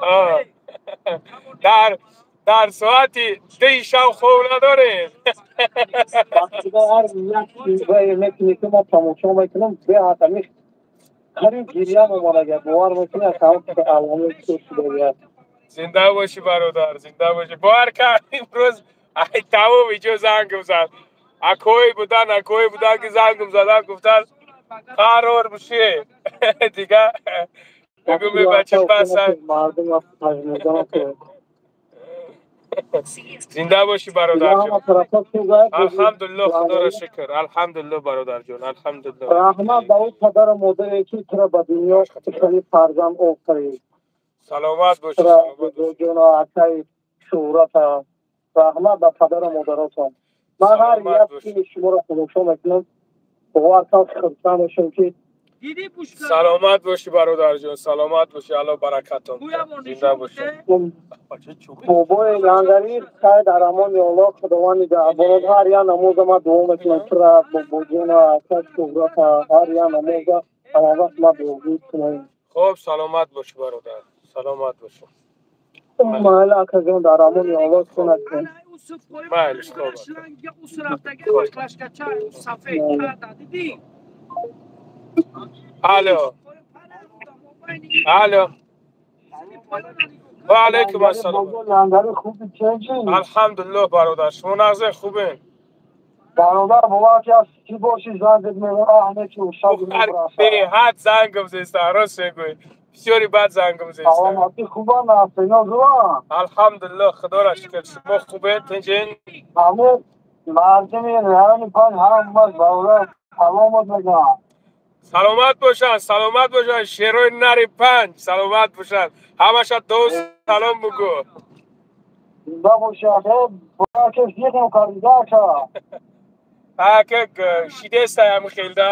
Speaker 1: А. Дар соати 2 шаб хоб надорем.
Speaker 5: Ба ҳар як чизе мекунӣ ки ма тамошо мекунам, беҳад ҳамин қариб гирьям омадага, бовар мекунӣ, аз ҳама аломи шудагия.
Speaker 1: Зинда бошӣ бародар, зинда бошӣ. Бовар кар имрӯз ай тамом иҷо зангм зад. Акои будан, акои будан ки зангм задан гуфтан қарор буши. Дига бигӯ бача паса.
Speaker 5: Мардум аз пажмурданам ки.
Speaker 1: Зинда бошӣ бародарҷон.
Speaker 5: Ҳама тарафа сӯзад.
Speaker 1: Алҳамдулиллоҳ, худоро шукр. Алҳамдулиллоҳ бародарҷон, алҳамдулиллоҳ.
Speaker 5: Раҳмат ба ӯ падару модаре ки туро ба дунё хеле фарзанд офарид.
Speaker 1: Саломат бошӣ,
Speaker 5: Тура
Speaker 1: саломат бошӣ.
Speaker 5: бобоҷону акаи шӯҳрата. Раҳмат ба падару модаротон. Ман ҳар
Speaker 1: Саломат
Speaker 5: як
Speaker 1: бошӣ.
Speaker 5: филми шуморо тамошо мекунам, бовар кун хурсанд мешавам ки
Speaker 3: Диди пушка.
Speaker 1: Саломат бошӣ бародарҷон, саломат бошӣ. Аллоҳ баракатон
Speaker 3: Гӯя
Speaker 1: диҳад.
Speaker 3: бо
Speaker 1: Зинда
Speaker 3: нишон
Speaker 1: бошӣ.
Speaker 3: бите.
Speaker 5: Бобои лангари сай дар амони Аллоҳ, Худованд нигаҳбонот. Ҳар як намоза ман дуо мекунам тура, бобоҷону акаи шӯҳрата. Ҳар як намоза ҳама вақт ман дуо мекунам.
Speaker 1: Хуб, саломат бошӣ бародар. Саломат бошӣ.
Speaker 5: Майли акаҷон, дар амони Аллоҳ кунад.
Speaker 3: Ана Юсуф қоим
Speaker 1: Майли, хуб.
Speaker 3: шланга ус рафтага баклашкача ус сафед карда дидӣ.
Speaker 1: Алло. Алло. Ва алейкум ассалом.
Speaker 5: Бобои лангари хуби ченҷи?
Speaker 1: Алҳамдулиллоҳ бародар. Шумо нағзен хубен?
Speaker 5: Бародар, бовар ки аз чӣ бошӣ зангат меояд, аҳме ки ушаб
Speaker 1: Ҳар
Speaker 5: мебураса.
Speaker 1: беҳад зангм зеста, рост мегӯӣ. Бисёри бад зангм зеста.
Speaker 5: Саломатӣ хубам, ҳастино зурам.
Speaker 1: Алҳамдулиллоҳ, худоро шукр. Шумо хубен, тинҷен?
Speaker 5: Ҳамин мардуми райони панҷ ҳамаш бародар саломат мегӯям.
Speaker 1: Саломат бошанд, саломат бошанд. Шерои нари панҷ, саломат бошанд. Ҳамаша дӯст салом бугӯ.
Speaker 5: Зинда бошад, бовар ки зиқм кардида ака.
Speaker 1: Ака шидеста ҳами хелда.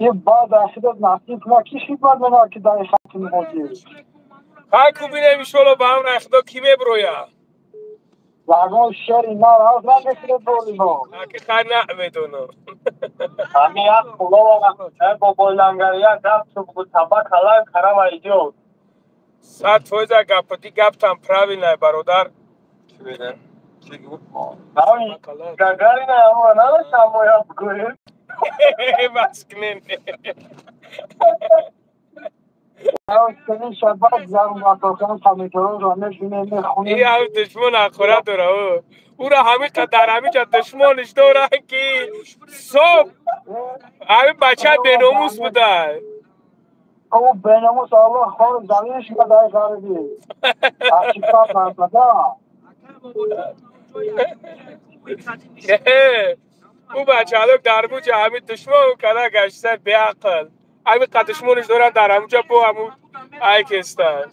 Speaker 5: И баъд аз худат насиб кунад, ки хидмат менамояд ки дар хати муҳоҷир.
Speaker 1: Ҳай ку бинем иншоалло ба амри худо кӣ меброя.
Speaker 5: Ягон шери нар ҳаст намекунед болино.
Speaker 1: Аки хай намедонам.
Speaker 5: Ҳамин як хулова бобои лангари як гап шуд таба калан карама иҷод.
Speaker 1: 100% гапати гаптам правильно бародар.
Speaker 5: Гагарина ҳамон надоштам бояд бигӯем.
Speaker 1: Бас кунен. Ин ҳам душмон ахора дора. Ура ҳамин дар ҳамин ҷа душмониш доранд ки соб ҳамин бача беномус буда.
Speaker 5: Ӯ беномус Аллоҳ хор заминаш дар ғарибӣ. Ҳақиқат нарсада.
Speaker 1: Ӯ бачаалок дар буҷа ҳамин душмон када гашта беақл. Ҳамин қа душмониш доранд дар ҳамунҷа бо ҳамун ай кестанд.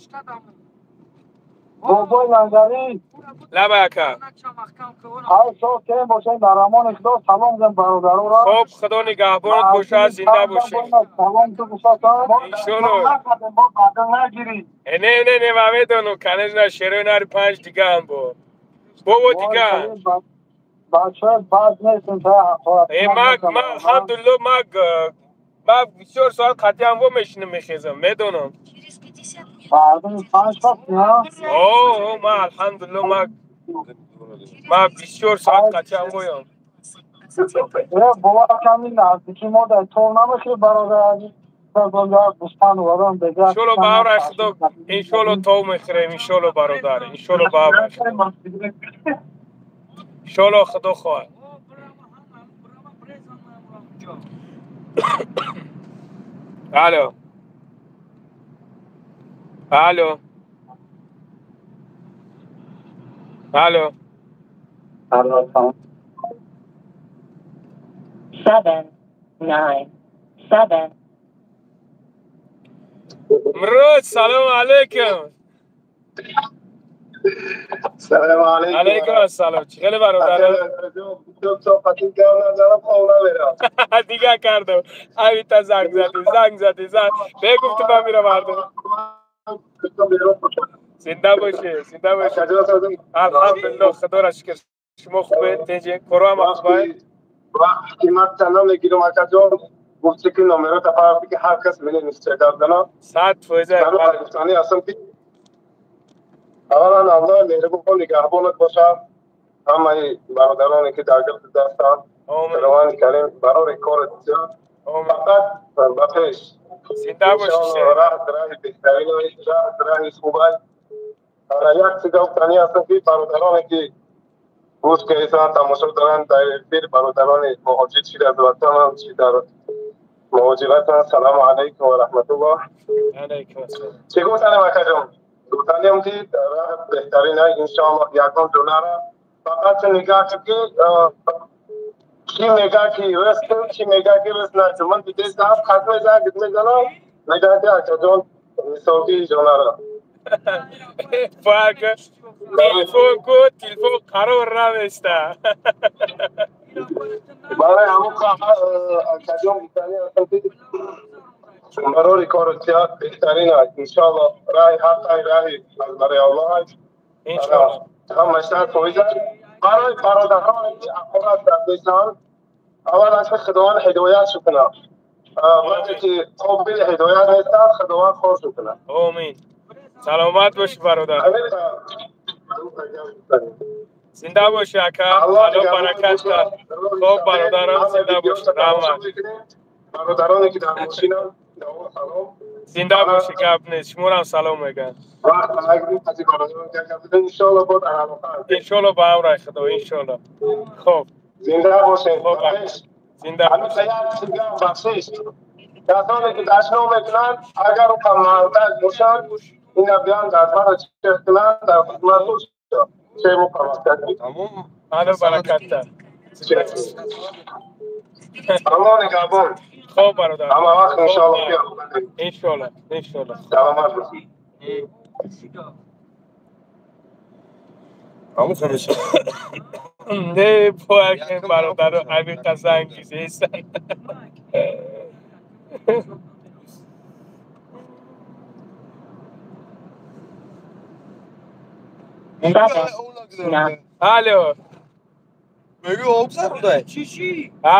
Speaker 5: Бобой Лангарӣ.
Speaker 1: Лабай ака.
Speaker 5: Ҳар сол кем бошед дар амони Худо, салом зан бародарора.
Speaker 1: Хоб, Худо нигаҳбонат бошад, зинда бошед.
Speaker 5: Салом ту бошад.
Speaker 1: Иншолло.
Speaker 5: Мо баъдан нагирӣ.
Speaker 1: Не, не, не, ман медонам, конечно, шерои нари панҷ дигаам бо. Бобо дига.
Speaker 5: Бачаҳо бад нестем, та ҳақорат.
Speaker 1: Э, ма алҳамдулилло, ма бисёр соат қатъиан во мешинам, мехезам, медонам.
Speaker 4: Через 50 метров.
Speaker 5: Мардуми панҷ кас, на?
Speaker 1: О, ма алҳамдулилло, ма бисёр соат қатъиан воям.
Speaker 5: Э, бовар ками наздики мо дар тор намехӯри, бародар азиз.
Speaker 1: Иншолло ба амри Худо, иншолло тов мехӯрем, иншолло бародар, иншолло ба амри Худо. Иншолло Худо хоҳад. Алло. Алло. Алло.
Speaker 7: 7, 9, 7.
Speaker 1: Мрод, салом алейкум.
Speaker 6: Салом алейкум.
Speaker 1: Алейкум ассалом. Чӣ хеле бародар? Дига кардам. Авита занг задӣ, занг задӣ, занг. Бегуфту ман мирам мардум. Зинда бошӣ, зинда бошӣ. Алҳамдулилло, Худоро шукр. Шумо хубед, тинҷед, коро ҳама хубай?
Speaker 6: Вақти ман танҳо мегирам, акаҷон, гуфти ки номеро тафарқи ки ҳар кас менависад гап
Speaker 1: 100%.
Speaker 6: Ман гуфтанӣ ҳастам ки аввалан Аллоҳ меҳрубон нигаҳбонат бошад, ҳамаи бародароне ки дар гирди дастанд, Худованди карим барори корат зиёд, фақат ба пеш.
Speaker 1: Зинда бошӣ.
Speaker 6: Раҳ раҳи беҳтарин, раҳ раҳи хуб аст. Як чиза гуфтанӣ ҳастам ки бародароне ки гӯш карданд, тамошо доранд дар эфир, бародарони муҳоҷир чи дар ватананд, чи дар муҳоҷиратанд, салому алайкум ва раҳматуллоҳ.
Speaker 1: Алайкум ассалом.
Speaker 6: Чӣ гуфтанем, акаҷон? Гуфтанем ки раҳ беҳтарин аст, иншоаллоҳ, ягон дунара фақат нигоҳ кун ки кӣ мега ки рис кун, кӣ мега ки рис накун. Ман дидестам, хат мезанам, гит мезанам, мегӯям ки акаҷон мисоқи ҷонара.
Speaker 1: Фак, телефон ку, телефон қарор наместа.
Speaker 6: Барои ҳамон акаҷон гуфтанӣ ҳастам ки барори кору зиёд беҳтарин аст, иншоаллоҳ, раҳи ҳақ аст, раҳи аз барои Аллоҳ аст.
Speaker 1: Иншоаллоҳ.
Speaker 6: Ҳама 100% аст. Барои бародароне ки ҳақорат кардесанд, аввал аз Худованд ҳидоят кунад. Вақте ки қобили ҳидоят нестанд, Худованд хор кунад.
Speaker 1: Омин. Саломат бошӣ бародар. Зинда бошӣ ака. Аллоҳ баракат дад. Хоб бародарам, зинда бошӣ. Раҳмат.
Speaker 6: Бародароне ки дар мошинанд, салом.
Speaker 1: Зинда бошӣ, гап нест. Шуморам салом мегӯям.
Speaker 6: Вақт нагирем, аз бародарон гап бизанем. Иншоаллоҳ бо дар алоқа ҳастем.
Speaker 1: Иншоаллоҳ ба амри Худо, иншоаллоҳ. Хоб.
Speaker 6: Зинда бошед.
Speaker 1: Хоб, зинда
Speaker 6: бошед. Як чиза бахшиш. Касоне ки дашном мекунанд, агар ӯ мардак бошанд, ина биён дар фара чех кунанд, дар хидмат бошанд. Чӣ муқаммад.
Speaker 2: Тамом.
Speaker 1: Аллоҳ баракат дад.
Speaker 6: Аллоҳ нигаҳбон.
Speaker 1: Хоб бародар.
Speaker 6: Ҳама вақт иншоаллоҳ.
Speaker 1: Иншоаллоҳ, иншоаллоҳ.
Speaker 6: Саломат бошед.
Speaker 2: Ҳамон ҳамеша.
Speaker 1: Не, бояд бародаро амиқа занг гизестанд.
Speaker 7: 7, 9.
Speaker 1: Алло.
Speaker 2: Мегӯ об зарурдай.
Speaker 3: Чӣ чӣ?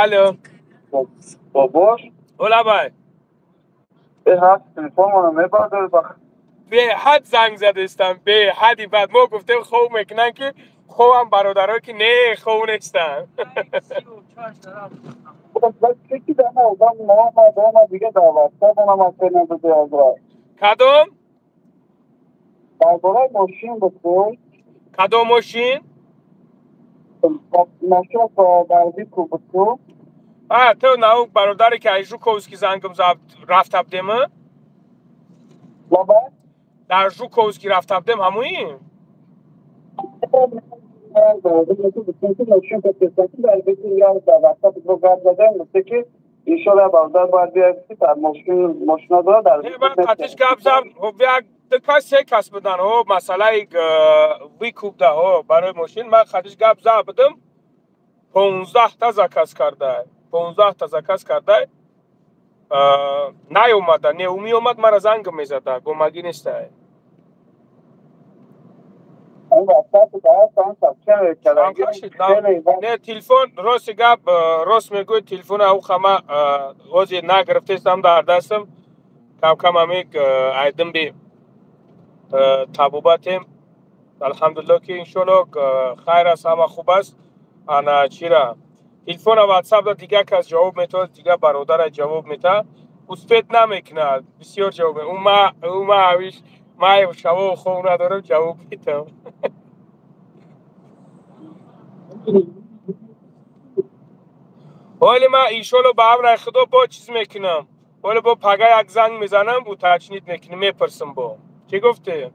Speaker 1: Алло.
Speaker 5: Бобош,
Speaker 1: Олабай.
Speaker 5: э ҳаст телефонмонро мебардорӣ ба
Speaker 1: Беҳад занг задестам, беҳади бад. Мо гуфтем хов мекунанд ки ховам бародаро ки не, хов нестанд.
Speaker 5: Ки дама одам омад, омад дига дар ватсап омад фернандози азра.
Speaker 1: Кадом?
Speaker 5: Дар бораи мошин буд.
Speaker 1: Кадом мошин?
Speaker 5: Мошин дар Вику буд ку.
Speaker 1: А, ту нау бародаре ки аз Жуковский зангам зад рафта будем?
Speaker 5: Лаба?
Speaker 1: Дар Жуковский рафта будем ҳамои?
Speaker 5: Мошин дар Вику дар ватсап гап задем, гуфте ки иншоаллоҳ бародар бояд биёяд ки дар мошин мошина дорад дар
Speaker 1: Не, баъд қатиш гап зад, як Ду се кас будан, ҳо, масъалаи выкуп да, ҳо, барои мошин ман хадиш гап зад будам, 15та заказ карда, 15та заказ карда, наёмада, не, ӯ меомад, мара занг мезада, гумагӣ нестай. Не, телефон, рости гап, рост мегӯй, телефона ӯ хама ҳозир нагирифтестам дар дастам, кам-кам ами айдимби табобатем. Алҳамдулилло, ки иншолло хайр аст, ҳама хуб аст. Ана чира телефона ватсапда дигар кас ҷавоб метавад, дигар бародара ҷавоб метавад, успеть намекунад, бисёр ҷавоб ӯ ма авиш ма шаво хоб надорам, ҷавоб метавам. Ҳоли ма иншолло ба амраи Худо бо чиз мекунам, ҳоли бо пага як занг мезанам, уточнить мекунем, мепурсам. Бо чӣ гуфтӣ?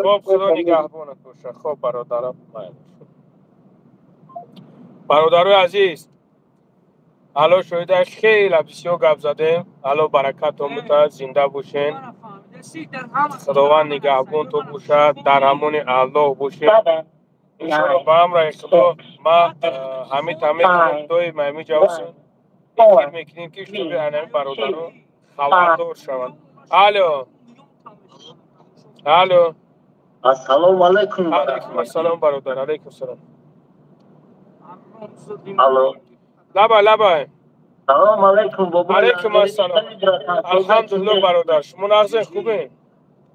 Speaker 1: Хоб, Худо нигаҳбонат бошад. Хоб, бародарам, бародарои азиз, алло шоҳида, хеле бисёр гап задем. Алло баракатон бутад, зинда бошен, Худованд нигаҳбонтон бошад, дар амони Аллоҳ бошед. Иншолло ба амраи Худо ма ҳамин мекунам, доим ҳамин ҷавоб эфир мекунем, ки чтобы анами бародаро хабардор шаванд. Алло, алло.
Speaker 8: Ассалому алайкум.
Speaker 1: Алайкум ассалом, бародар, алайкум салом.
Speaker 8: Алло.
Speaker 1: Лабай, лабай.
Speaker 8: Салом алайкум, бобо.
Speaker 1: Алайкум ассалом, алҳамдулилло, бародар, шумо нағзен, хубен?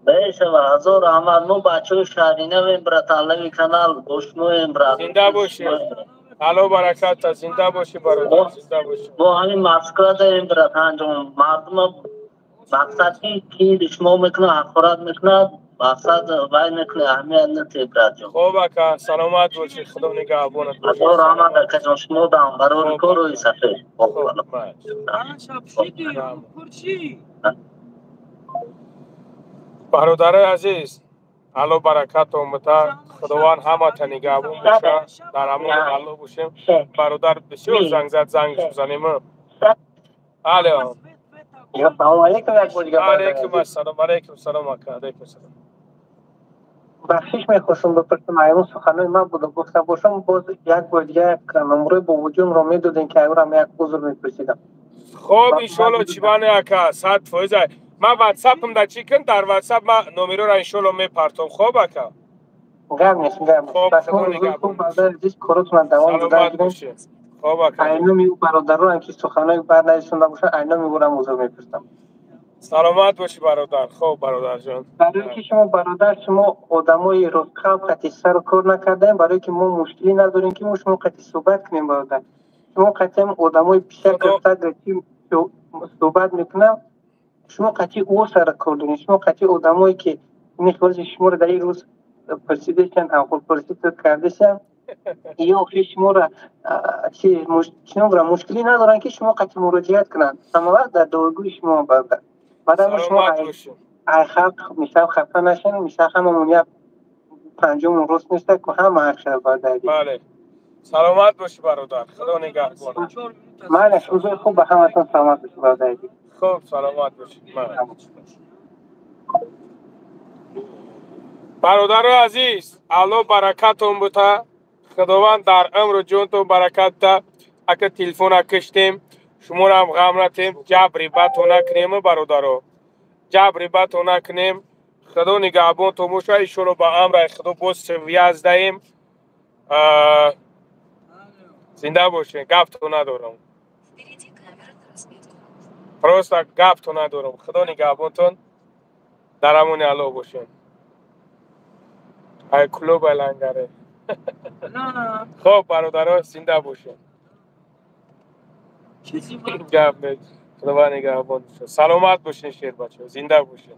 Speaker 8: Бешава, ҳазор раҳмат. Мо бачаҳои шаҳринавем, братан, лави канал бо шумоем, брат.
Speaker 1: Зинда бошед, алло бараката, зинда бошӣ, бародар, зинда бошӣ.
Speaker 8: Мо ҳамин Москва даем, братанҷон. Мардума мақсад ки душмон мекунад, ҳақорат мекунад, мақсад вай мекунад, аҳамият натиҳ, братҷон.
Speaker 1: Хоб, ака, саломат бошӣ, Худо нигаҳбонат.
Speaker 8: Ҳазор раҳмат, акаҷон, шумо дам барори кор рӯи сафед.
Speaker 1: Бародарои азиз, алло баракатон бита, Худованд ҳамата нигаҳбон боша, дар амони Алло бошем. Бародар бисёр занг зад, зангш бизанем. Алло.
Speaker 9: Салом алейкум, як бор дигар.
Speaker 1: Алейкум ассалом, алейкум салом, ака, алейкум салом.
Speaker 9: Бахшиш мехостам бипурсам, айрон суханои ман буда гуфта бошам, боз як бор дигар як номрои бобоҷонро медодем, ки айрам як узр мепурсидам.
Speaker 1: Хоб, иншолло, чибане, ака, 100%. Ман ватсапам да чӣ кун, дар ватсап ман номероро иншолло мепартом. Хоб, ака.
Speaker 9: Гап нест, гап нест. Хуб, азиз, коротона давом дода.
Speaker 1: Хоб, ака.
Speaker 9: Айноми ӯ бародароам, ки суханои бад нарисонда бошад, айноми ӯрам узр мепурсам.
Speaker 1: Саломат бошӣ, бародар. Хоб, бародарҷон.
Speaker 9: Барои ки шумо, бародар, шумо одамои ростқалб қати сару кор накардаем, барое ки мо мушкилӣ надорем, ки мо шумо қати суҳбат кунем, бародар. Шумо қатиам одамои пиша киртаг суҳбат мекунам, шумо қатъи ӯ сара кор дорем, шумо қатъи одамое ки ин шуморо дар ин рӯз пурсидашанд, ҳамхулпурсӣ кардашанд, ё охири шуморо чинонро мушкилӣ надоранд, ки шумо қатъи муроҷиат кунанд. Ҳама вақт дар дуогӯи шумо, бародар. Баъдан шумо ай халқ мисал хафа нашавед, мисал ҳамамон як панҷумон рост неста, ку ҳама ҳар хел, бародар.
Speaker 1: Бале, саломат бошӣ, бародар, Худо нигаҳбон.
Speaker 9: Майли, рӯзои хуб ба ҳаматон, саломат бошӣ, бародар.
Speaker 1: Хуб, саломат бошед. Бародарои азиз, Алло баракатон бута, Худованд дар умру ҷонтон баракат бута. Ака, телефона киштем, шуморам ғам натем, ҷабри бато накунем, бародаро, ҷабри бато накунем. Худо нигаҳбонтон боша. Иншолло ба амраи Худо боз связь даем. Зинда бошед, гапто надорам, просто гапто надорам. Худо нигаҳбонтон, дар амони Аллоҳ бошед. Ай клуба лангаре. Хоб, бародаро, зинда бошед, гап нест. Худованд нигаҳбон, саломат бошед, шербачаҳо, зинда бошед.